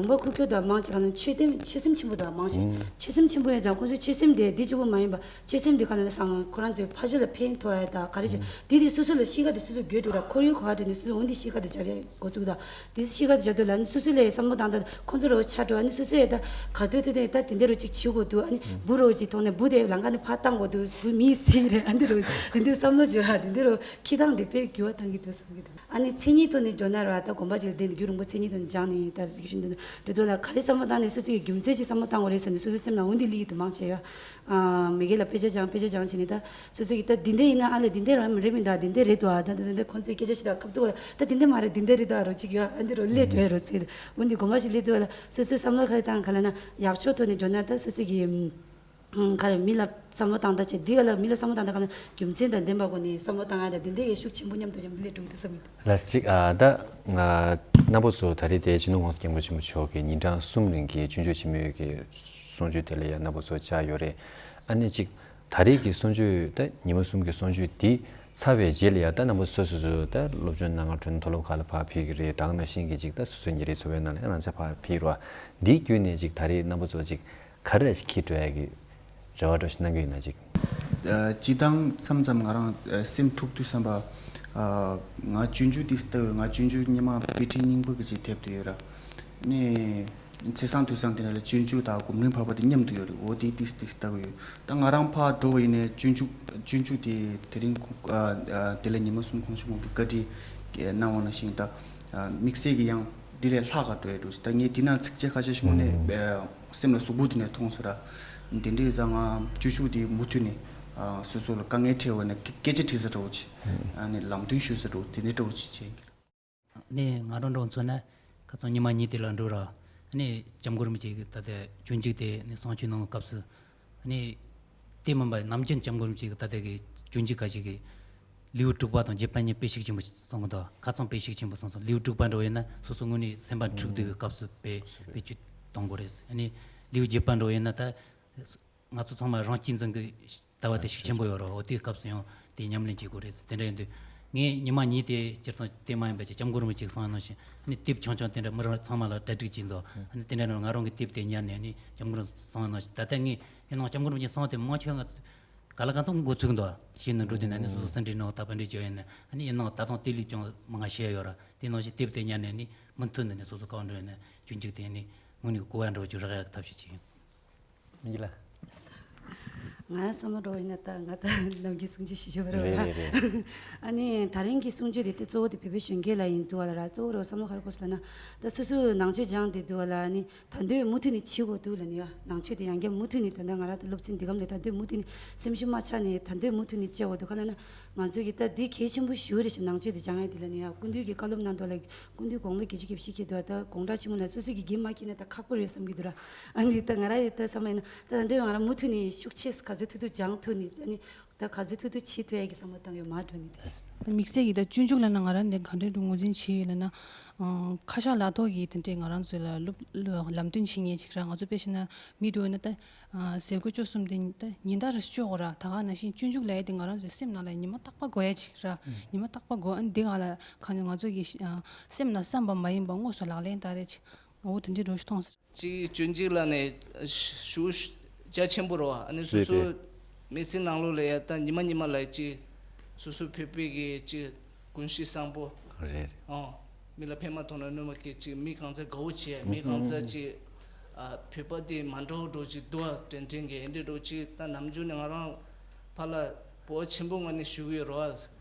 ལུང་པ་ཁུག་ཀྱོག་དང་མང་ཆེ་ག་ལ་ན་ཆོས་ལྡན་ཆོས་སེམས་ཆེན་པོ་དང་མང་ཆེ་ཆོས་སེམས་ཆེན་པོ་ཡིན་ཙང་ཁོ་ཚོ་ཆོས་སེམས་དེ་འདི་གཅིག་པུ་མ་ཡིན་པ། ཆོས་སེམས་འདི་ག་ལ་ན་སང་ཁོ་རང་ཚོའི་ཕ་ཆོས་ལ་ཕན་ཐོགས་ཡ་དང་ག་རེ་བྱེད་འདི་དེ་སོ་སོ་ལ་གཤིས་ཀ་དེ་སོ་སོ་འགྱུར་འགྲོ་དང་ཁོར་ཡུག་ག་བ་འགྲོ་ནས་སོ་སོ་འོན་ཏེ་གཤིས་ཀ་དེ་སྦྱར་ཡ་འགོ་ཚུགས་དང་དེ་གཤིས་ཀ་དེ་སྦྱར་དུས་ལ་ནི་སོ་སོ་ལ་བསམ་བློ་བཏང་དང་ཁོ་ཚོ་རོ་ཆ་འགྲོ་ཨ་ནི་སོ་སོ་ཡ་ད་ག་དུས་དུས་དེ་ད་དེ་འདྲ་རོ་ཅིག་བྱེད་དགོས་འདུག་ཨ་ནི་འབུ་རོ་ཅིག་མཐོང་ནས་འབུ་དེ་ལང་ཀ་ནས་ཕར་བཏང་དགོས་འདུག་འབུ་མིའི་སྲིད་རེད། ཨ་འདི་རོ་དེ་འདྲའི་བསམ་བློ་བྱོས་ར། དེ་འདྲ་རོ་ཁྱི་ཐང་དེ་དཔེ་འགྱུར་བ་བཏང་གི་འདུག་བསམ་གི་འདུག་ཨ་ནི་མཚན་ཉིད་ཐོག་ནས་འགྲོ་ན་ར་ད་དགོན་པ་ཅིག་ལ་བསྡད་ནས་རྒྱུན་རིང་པོ་མཚན་ཉིད་ཐོག་ནས་སྦྱངས་ནས་ད་རིག་གཞུང་འདི་འདྲ་དོ་ལ་ག་རེ་བསམ་བློ་བཏང་ནས་སོ་སོ་ཡི་རྒྱུ་མཚན་ཅིག་བསམ་བློ་བཏང་དགོས་རེད་ཟེར་ནས་སོ་སོའི་སེམས་ནང་འོན་ཏེ་ལི་ཡི་དུ་མང་ཆེ་ཡོད། མི་སྒེར་ལ་དཔེ་ཆ་སྦྱང་དཔེ་ཆ་སྦྱང་བྱས་ནས་ད་སོ་སོ་གི་ད་འདི་འདྲ་ཡིན་ན་ཨ་ལས་འདི་འདྲ་རང་རེད་མི་འདུག་འདི་འདྲ་རེད་འདུག་ཨ་ད་ད་ད་ཁོང་ཚོའི་སྐད་ཆ་ཞིག་ད་ཁབ་ཏུ་ད་འདི་འདྲ་མ་རེད་འདི་འདྲ་རེད་ད་རོ་ཅིག་ཡོད། ཨ་འདི་རོ་ལས་གྲོལ་རོ་ཚེ་འོན་ཏེ་དགོན་པ་ཞིག་སླེབས་དུས་ལ་སོ་སོའི་བསམ་བློ་ག་རེ་བཏང་ག་ལ་ན་ཡག་ཕྱོགས་ཐོག་ནས་འགྲོ་ན་ད་སོ་སོ་གི་ག་རེ་མི་ལ་བསམ་བློ་བཏང་ད་བྱས་འདི་ག་ལ་མི་ལ་བསམ་བློ་བཏང་ད་ག་ལ་རྒྱུ་མཚན་དང་ལྡན་པ་སྒོ་ནས་བསམ་བློ་བཏང་ཨ་ད་འདི་འདྲ་གི་ཤུགས་ཆེན་པོ་མཉམ་དུ་མཉམ་དུ་སླེབས་འགྲོ་གི་འདུག་བསམ་གི་འདུག་ལ་གཅིག་ཨ་ད་ང་རྣམ་པ་ཚོ་ད་རེས་དེ་སྤྱི་ནོར་༸གོང་ས་༸སྐྱབས་མགོན་ཆེན་པོ་མཆོག་གི་ཉིན་གྲངས་གསུམ་རིང་གི་སྤྱོད་འཇུག་ཆེན་མོའི་གི་གསུང་ཆོས་དེ་ལ་ཡང་རྣམ་པ་ཚོ་བཅར་ཡོད་རེད། ཨ་ནི་གཅིག་ད་རེས་ཀྱི་གསུང་ཆོས་ད་ཉི་མ་གསུམ་གྱི་གསུང་ཆོས་འདི་ཚར་བའི་རྗེས་ལ་ཡང་ད་རྣམ་པ་སོ་སོ་སོ་ད་སློབ་སྦྱོང་གནང་ག་འགྲོ་ན་མཐོ་སློབ་ཁག་ལ་ཕར་ཕེབས་ཀྱི་རེད། ད་ག་ནང་བཞིན་གྱི་གཅིག་ད་སོ་སོའི་ཉིན་རེའི་འཚོ་བའི་ནང་ལ་ཡང་རང་ཅག་ཕར་ཕེབས་རོགས། འདིའི་བརྒྱུད་ནས་གཅིག་ད་རེས་རྣམ་པ་ཚོ་གཅིག་ག་རེ་ཞིག་འཁྱེར་འགྲོ་ཡ་གི་རེ་བ་འདྲ་ཞིག་གནང་གི་ཡོད་ན་ཅིག་ཨ་སྤྱིར་བཏང་མཚམས་མཚམས་ང་རང་ཨ་སེམས་འཁྲུག་དུས་བསམ་པ། ཨ་ང་སྤྱོད་འཇུག་ཏིས་ལྟ་བུའི་ང་སྤྱོད་འཇུག་སྔོན་མ་དཔེ་ཁྲིད་རྙིང་པ་གི་ཅིག་དེབ་དུ་ཡོད་ར། ནས་ཚེས་བཟང་དུས་བཟང་དེ་འདྲ་ལ་སྤྱོད་འཇུག་དང་སྒོམ་རིམ་བར་པ་དེ་མཉམ་དུ་ཡོད་རེད། འོ་དེ་ཏིས་ཏིས་ལྟ་གི་ཡོད། ད་ང་རང་ཕར་འགྲོ་བ་ཡིན་ནའི་སྤྱོད་འཇུག་སྤྱོད་འཇུག་དེ་དེ་རིང་ཁོང་ཨ་ཨ་དེ་ལ་ཉི་མ་གསུམ་གོང་ཆེན་མོ་གི་བཀའ་ཁྲིད་གནང་བ་ནང་བཞིན་ད་ཨ་དམིགས་བསལ་གྱི་ཡང་དེ་ལས་ལྷག་ག་འགྲོ་ཡ་འགྲོ་ཞིག་ད་ངས་དེ་ནང་ཚིགས་བཅད་ཁ་ཤས་ཤིག་དངོས་གནས་ཨ་སེམས་ལ་ཟུག་པོ་དེ་ནས་མཐོང་སོང་ར། དེ་འདྲའི་ཙང་ང་སྤྱོད་འཇུག་དེ་མུ་མཐུད་ནས་ཨ་སོ་སོ་ལ་དཀའ་ངལ་འཕྲད་པ་ན་སྐད་ཆ་དྲིས་ས་འདྲ་བོ་ཅིག་ཨ་ནི་ལམ་སྟོན་ཞུས་ས་འདྲ་བོ་དེ་འདྲའི་འདྲ་བོ་ཅིག་བྱས་ཡིན། ནས་ང་རང་འགྲོ་མཚོན་ན་ཁ་སང་ཉི་མ་གཉིས་དེ་ལ་འགྲོ་ར། ནས་སྐྱབས་མགོན་རིན་པོ་ཆེ་གི་ད་ལྟ་སྤྱོད་འཇུག་དེ་ནས་གསུང་ཆོས་གནང་བའི་སྐབས་སུ་ནས་དེ་མིན་པ་ནམ་རྒྱུན་སྐྱབས་མགོན་རིན་པོ་ཆེ་གི་ད་ལྟ་གི་སྤྱོད་འཇུག་ཁ་ཅིག་གི་ལེའུ་དྲུག་པ་དང་བརྒྱད་པ་གཉིས་དཔེ་ཤུགས་ཆེན་པོ་གསུང་གི་འདུག་ཁ་སང་དཔེ་ཤུགས་ཆེན་པོ་གསུངས་སོང་། ལེའུ་དྲུག་པ་འགྲོ་ཡིན་ན་སོ་སོ་དངོས་གནས་སེམས་པ་འཁྲུག་སྡོད་པའི་སྐབས་སུ་དཔེ་དཔེ་ཅིག་གཏོང་དགོས་རེད། ནས་ལེའུ་བརྒྱད་པ་འགྲོ་ཡིན་ན་ད། ང་ཚོ་ཚང་མ་རང་གཅེས་འཛིན་གྱི་ལྟ་བ་དེ་ཤུགས་ཆེན་པོ་ཡོད་རེད། འོ་དེའི་སྐབས་སུ་ཡང་དེ་ཉམས་ལེན་བྱེད་དགོས་རེད། དེ་འདྲ་ཡིན་དུས་ངས་ཉི་མ་གཉིས་དེ་སྤྱིར་བཏང་དེ་མ་ཡིན་པ་ཅིག་སྐྱབས་མགོན་རིན་པོ་ཆེས་གསུངས་པ་ནང་བཞིན་ནི་དེབ་ཆུང་ཆུང་དེ་འདྲ་མི་རང་ཚང་མ་ལ་གྲ་སྒྲིག་བྱས་འདུག་ནི་དེ་འདྲ་ནང་ང་རང་གི་དེབ་དེ་ཉར་ནས་ནི་སྐྱབས་མགོན་རིན་པོ་ཆེས་གསུངས་པ་ནང་བཞིན་ད་ལྟ་ངས་ཡིན་ནའང་སྐྱབས་མགོན་རིན་པོ་ཆེས་གསུངས་པ་དེ་མང་ཆེ་ང་ག་ལ་གང་འཚམ་འགོ་ཚུགས་འདུག་ཤེས་ནི་འགྲོ་དུས་ན་ནི་སོ་སོ་སེམས་ཁྲལ་ནང་ད་པ་འདྲ་བྱས་ཡོད་ན་ནི་ཡིན་ནའང་ད་དུང་དེ་ལས་ཀྱང་མང་ང་ཤེས་ཡོད་ར། དེ་ནང་བཞིན་དེབ་དེ་ཉར་ནས་ནི་མུ་མཐུད་ནས་ནི་སོ་སོ་གང་འགྲོ་ཡོད་ན་སྤྱོད་འཇུག་དེ་ནི་དངོས་གནས་གོ་བ་འགྲོ་རྒྱུ་རག་ཡག་ཐབས་ཤེས་བྱེད་ཀྱི་ཡིན། མི་ལ། ང་བསམ་བློ་འགྲོ་བ་ཡིན་ན་ད་ང་ད་ནམ་རྒྱུན་གསུང་ཆོས་ཞུ་ཞུ་བ་རེད་རེད་རེད་རེད། ཨ་ནི་ད་རིང་གི་གསུང་ཆོས་དེ་དེ་གཙོ་བོ་དེ་བོད་པའི་གཞོན་སྐྱེས་ལ་ཡིན་འདུག་བ་ལ་ར། གཙོ་བོ་རེད་བསམ་བློ་ག་རེ་འཁོར་སོང་ལབ་ན། ད་སོ་སོས་ནང་ཆོས་སྦྱངས་བསྡད་འདུག་བ་ལ། ཨ་ནི་ད་འདོད་མུ་མཐུད་ནས་བྱེད་དགོས་འདུག་ལབ་ནི་ཡ། ནང་ཆོས་དེ་ཡང་བསྐྱར་མུ་མཐུད་ནས་ད་ལྟ་ང་རང་ད་སློབ་ཚན་འདི་གམ་ནས་ད་འདོད་མུ་མཐུད་ནས་སེམས་ཤུགས་མ་ཆག་ནས་ད་འདོད་མུ་མཐུད་ནས་བྱེད་དགོས་འདུག་ག་ལབ་ན། ང་ཚོ་གི་ད་འདི་གལ་ཆེན་པོ་ཞིག་རེད་ཤག། ནང་ཆོས་དེ་སྦྱང་ཡ་དེ་ལབ་ནི་ཡ། སྐུ་མདུན་གྱི་བཀའ་སློབ་ནང་དུ་ལ། སྐུ་མདུན་དགུང་ལོ་བརྒྱད་ཅུ་གྱ་བཞི་འཁྱེར་འདུག་བ། ད་དགུང་གྲངས་ཆེན་མོ་ན་སོ་སོ་གི་འགན་མ་འཁྱེར་ན་ད་ཁག་པོ་རེད་བསམ་གྱི་འདུག་ར། ཨ་ནི་ད་ང་རང་ཡི་ད་བསམ་ཡིན་ན་ད་ད་འདོད་ང་རང་མུ་མཐུད་ནས་ཤུགས་ཆེ་ག་ཚོད་ཐུབ་ཐུབ་སྦྱང་ཐུབ་ནས། ཨ་ནི་ད་ག་ཚོད་ཐུབ་ཐུབ་བྱེད་ཐུབ་ཡ་གི་བསམ་བློ་བཏང་ཡོད་མ་འགྲོ་ནི་དེ། དམིགས་བསལ་གྱི་ད་སྤྱོད་འཇུག་ལབ་ན་ང་རང་འདི་ག་འདྲས་འགྲོ་ངོས་འཛིན་བྱེད་ཡོད་ལབ་ན། ཨང་། ཁ་ཤགས་ལག་ཐོག་གི་དེ་འདྲས་ང་རང་ཚོ་ལ་སློབ་ལམ་སྟོན་བྱེད་མཁན་ཅིག་ར། ང་ཚོ་དཔེ་བཞག་ན་མི་འགྲོ་ན་ད། ཨ། ཟས་གོས་སྤྱོད་གསུམ་དེ་ད་ཉིན་ལྟར་སྤྱོད་དགོས་ར། ད་ག་ནང་བཞིན་སྤྱོད་འཇུག་ལབ་ཡ་དེ་ང་རང་ཚོའི་སེམས་ནང་ལ་ཉི་མ་རྟག་པར་དགོས་ཡ་ཅིག་ར། ཨང་། ཉི་མ་རྟག་པར་དགོས། ཨ་ནི་འདི་ག་ལ་ག་ནི་ང་ཚོ་གི་ཤ་ཨ། སེམས་ནང་བསམ་པ་མ་ཡིན་པ་དངོས་སུ་ལག་ལེན་བསྟར་རེ་ཅིག་འོ་དེ་འདྲའི་འགྲོ་ཞིག་མཐོང་སོང་། གཅིག་སྤྱོད་འཇུག་ལབ་ནས་ཞུ་རྒྱ་ཆེན་པོ་རེད་བ། ཨ་ནི་སོ་རེད་སོ་རེད། མི་ཚེ་ནང་ལོགས་ལ་ཡ་ད་ཉི་མ་ཉི་མ་ལ་གཅིག་སོ་སོ་བོད་པའི་གི་གཅིག་ཀུན་གཤིས་བཟང་པོ། རེད་རེད། ཨོ། མི་ལ་ཕན་མ་ཐོགས་ན་གནོད་མ་སྐྱེལ། གཅིག་མི་གང་ཚ་དགའ་བོ་བྱས། མི་གང་ཚ་གཅིག་ཨ་བོད་པ་དེ་མ་འདྲ་བོ་འགྲོ་གཅིག་འདུག་ཨ། དྲན་དྲན་གི་འདི་འགྲོ་གཅིག་ད་ནམ་རྒྱུན་ནས་ང་རང་ཕར་ལ་བོ་ཆེན་པོ་ངོས་ནས་ཞུ་གི་ཡོད་རེད་བ།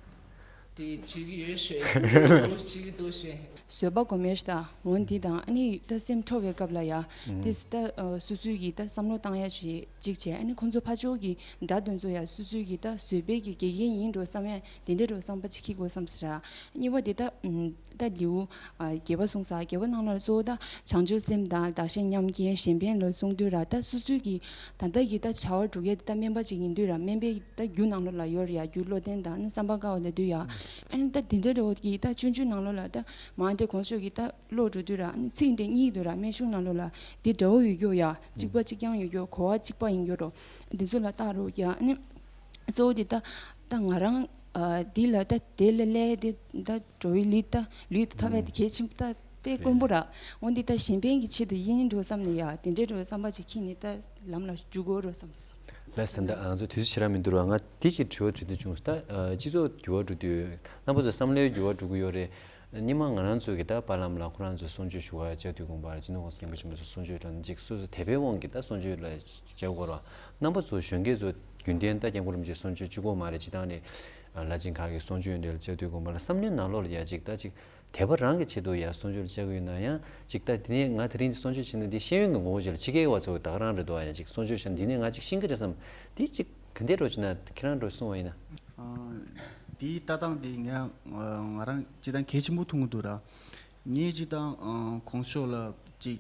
དེ་བྱེད་ཀྱི་ཡོད་ཤེས། བྱེད་ཀྱི་འདུག་ཤེས། བཟོད་པ་སྒོམ་ཡས་ཤིག་ད་འོ་འདི་དང་། ཨ་ནི་ད་སེམས་འཕྲོག་པའི་སྐབས་ལ་ཡ། ཨུམ། དེ་ད་ཨ་སོ་སོའི་གི་ད་བསམ་བློ་བཏང་ཡ་ཞིག་ཅིག་བྱས། ཨ་ནི་ཁོང་ཚོ་ཕར་ཕྱོགས་ཀྱི་དགྲ་དེ་ཚོ་ཡ་སོ་སོའི་གི་ད་བཟོད་པའི་གི་དགེ་རྒན་ཡིན་འགྲོ་བསམ་ཡ་དེ་འདྲ་འགྲོ་བསམ་པ་ཅིག་འཁྱེར་དགོས་བསམ་ཟེར་ར། གཉིས་པ་དེ་ད་ཨུམ་ད་ལེའུ་ཨ་བརྒྱད་པ་གསུངས་ས། བརྒྱད་པ་ནང་ལ་གཙོ་བོ་ད་བྱང་ཆུབ་སེམས་དང་བདག་གཞན་མཉམ་མཁྱེན་གཞན་ཕན་ལ་གསུངས་དུས་ར། ད་སོ་སོའི་གི་ད་ལྟ་གི་ད་བྱ་བ་སྒྲུབ་ཡ་དེ་ད་སྨན་པ་ཅིག་ཡིན་དུས་ར། སྨན་པའི་ད་རྒྱུ་ནང་ལོགས་ལ་ཡོད་རེད་ཡ། རྒྱུ་བློ་ལྡན་དང་ནི་བསམ་པ་དཀར་བ་ལབ་དུས་ཡ། ཨ་ནི་ད་དེ་འདྲ་རེད་འོ་གི་ད་སྤྱོད་འཇུག་ནང་ལོགས་ལ་ད་མ་འདྲེ་གོང་ཤོས་གི་ད་བློ་འགྲོ་དུས་ར། ཨ་ནི་ཚིག་འདྲེ་གཉིས་དུ་ར། སྨན་གཞུང་ནང་ལོགས་ལ་དེ་འདྲ་བོ་ཡོད་རྒྱུ་ཡ། གཅིག་པ་གཅིག་རྐྱང་ཡོད་རྒྱུ། གོ་བ་གཅིག་པ་ཡིན་རྒྱུ་རོ། འདི་ཚོ་ལ་བལྟ་རོགས་ཡ། ཨ་ནི་གཙོ་བོ་དེ་ད་ད་ང་རང་ཨ་འདི་ལ་ད་དེ་ལ་སླེབས་དེ་ད་འགྲོ་བའི་ལུས་ད་ལུས་ད་ཐོབ་པའི་དེ་གལ་ཆེན་པོ་ད་དཔེ་དཀོན་པོ་ར། འོན་ཏེ་ད་གཞན་ཕན་གྱི་ཆེད་དུ་ཡིན་འགྲོ་བསམ་ནས་ཡ། དེ་འདྲའི་འགྲོ་བསམ་པ་ཅིག་འཁྱེར་ནས་ད་ལམ་ལ་འཇུག་དགོས་རོ་བསམ། ལགས་སོ། ད་ང་ཚོ་དུས་ཚོད་ཞེ་དྲག་མི་འདུག་ར། ང་དེ་ཅིག་དྲི་བ་དྲི་འདོད་བྱུང་། ད་ཨ་སྤྱི་ཚོགས་འགྱུར་བ་འགྲོ་དུས་རྣམ་པ་ཚོ་བསམ་བློའི་འགྱུར་བ་འགྲོ་གི་ཡོད་རེད། སྔོན་མ་ང་རང་ཚོ་གི་ད་པཱ་ལགས་ལ་ཁོ་རང་ཚོ་གསུང་ཆོས་ཞུ་བ། སྐྱབས་རྗེ་དགོངས་པ་ར། སྤྱི་ནོར་༸གོང་ས་༸སྐྱབས་མགོན་ཆེན་པོ་མཆོག་གསུང་ཆོས་དང་གཅིག་སོ་སོ་དད་པའི་དབང་གིས་ད་གསུང་ཆོས་ལ་བྱེད་དགོས་ར། རྣམ་པ་ཚོ་གཞོན་སྐྱེས་ཚོ་རྒྱུན་ལྡན་ད་སྐྱབས་མགོན་རིན་པོ་ཆེའི་གསུང་ཆོས་གཅིག་པོ་མ་རེད། སྤྱིར་བཏང་ནས་བླ་ཆེན་ཁག་གི་གསུང་ཆོས་འདྲ་ལ་སྐྱབས་རྗེ་དགོངས་པ་ལ་བསམ་བློའི་ནང་ལོགས་ལ་ཡ་གཅིག་ད་གཅིག་དད་པ་རང་གི་ཆེད་དུ་ཡ་གསུང་ཆོས་ལ་བཅར་གྱི་ཡོད་ན་ཡང་། གཅིག་ད་དེ་ནས་ང་དེ་རིང་འདི་གསུང་ཆོས་བྱེད་ན་འདི་ཤེས་ཡོན་གྱི་ངོ་བོ་ཅིག་ལ་ཕྱི་རྒྱལ་བ་ཚོ་ད་ག་རང་རེད་འདུག་ཨ། ཡང་གཅིག་གསུང་ཆོས་བྱེད་ན་འདི་ནས་ང་གཅིག་ཤེས་ཀྱི་རེད་བསམ། འདི་གཅིག་ག་འདྲས་འགྲོ་བྱེད་ན་ཁྱེད་རང་འགྲོ་གསུང་བ་ཡིན་ན། ཨ། འདིའི་ལྟ་སྟངས་འདི་ངས་ང་རང་སྤྱིར་བཏང་གལ་ཆེན་པོ་མཐོང་གི་འདུག་ར། ངས་སྤྱིར་བཏང་གོང་ས་མཆོག་ལ་གཅིག་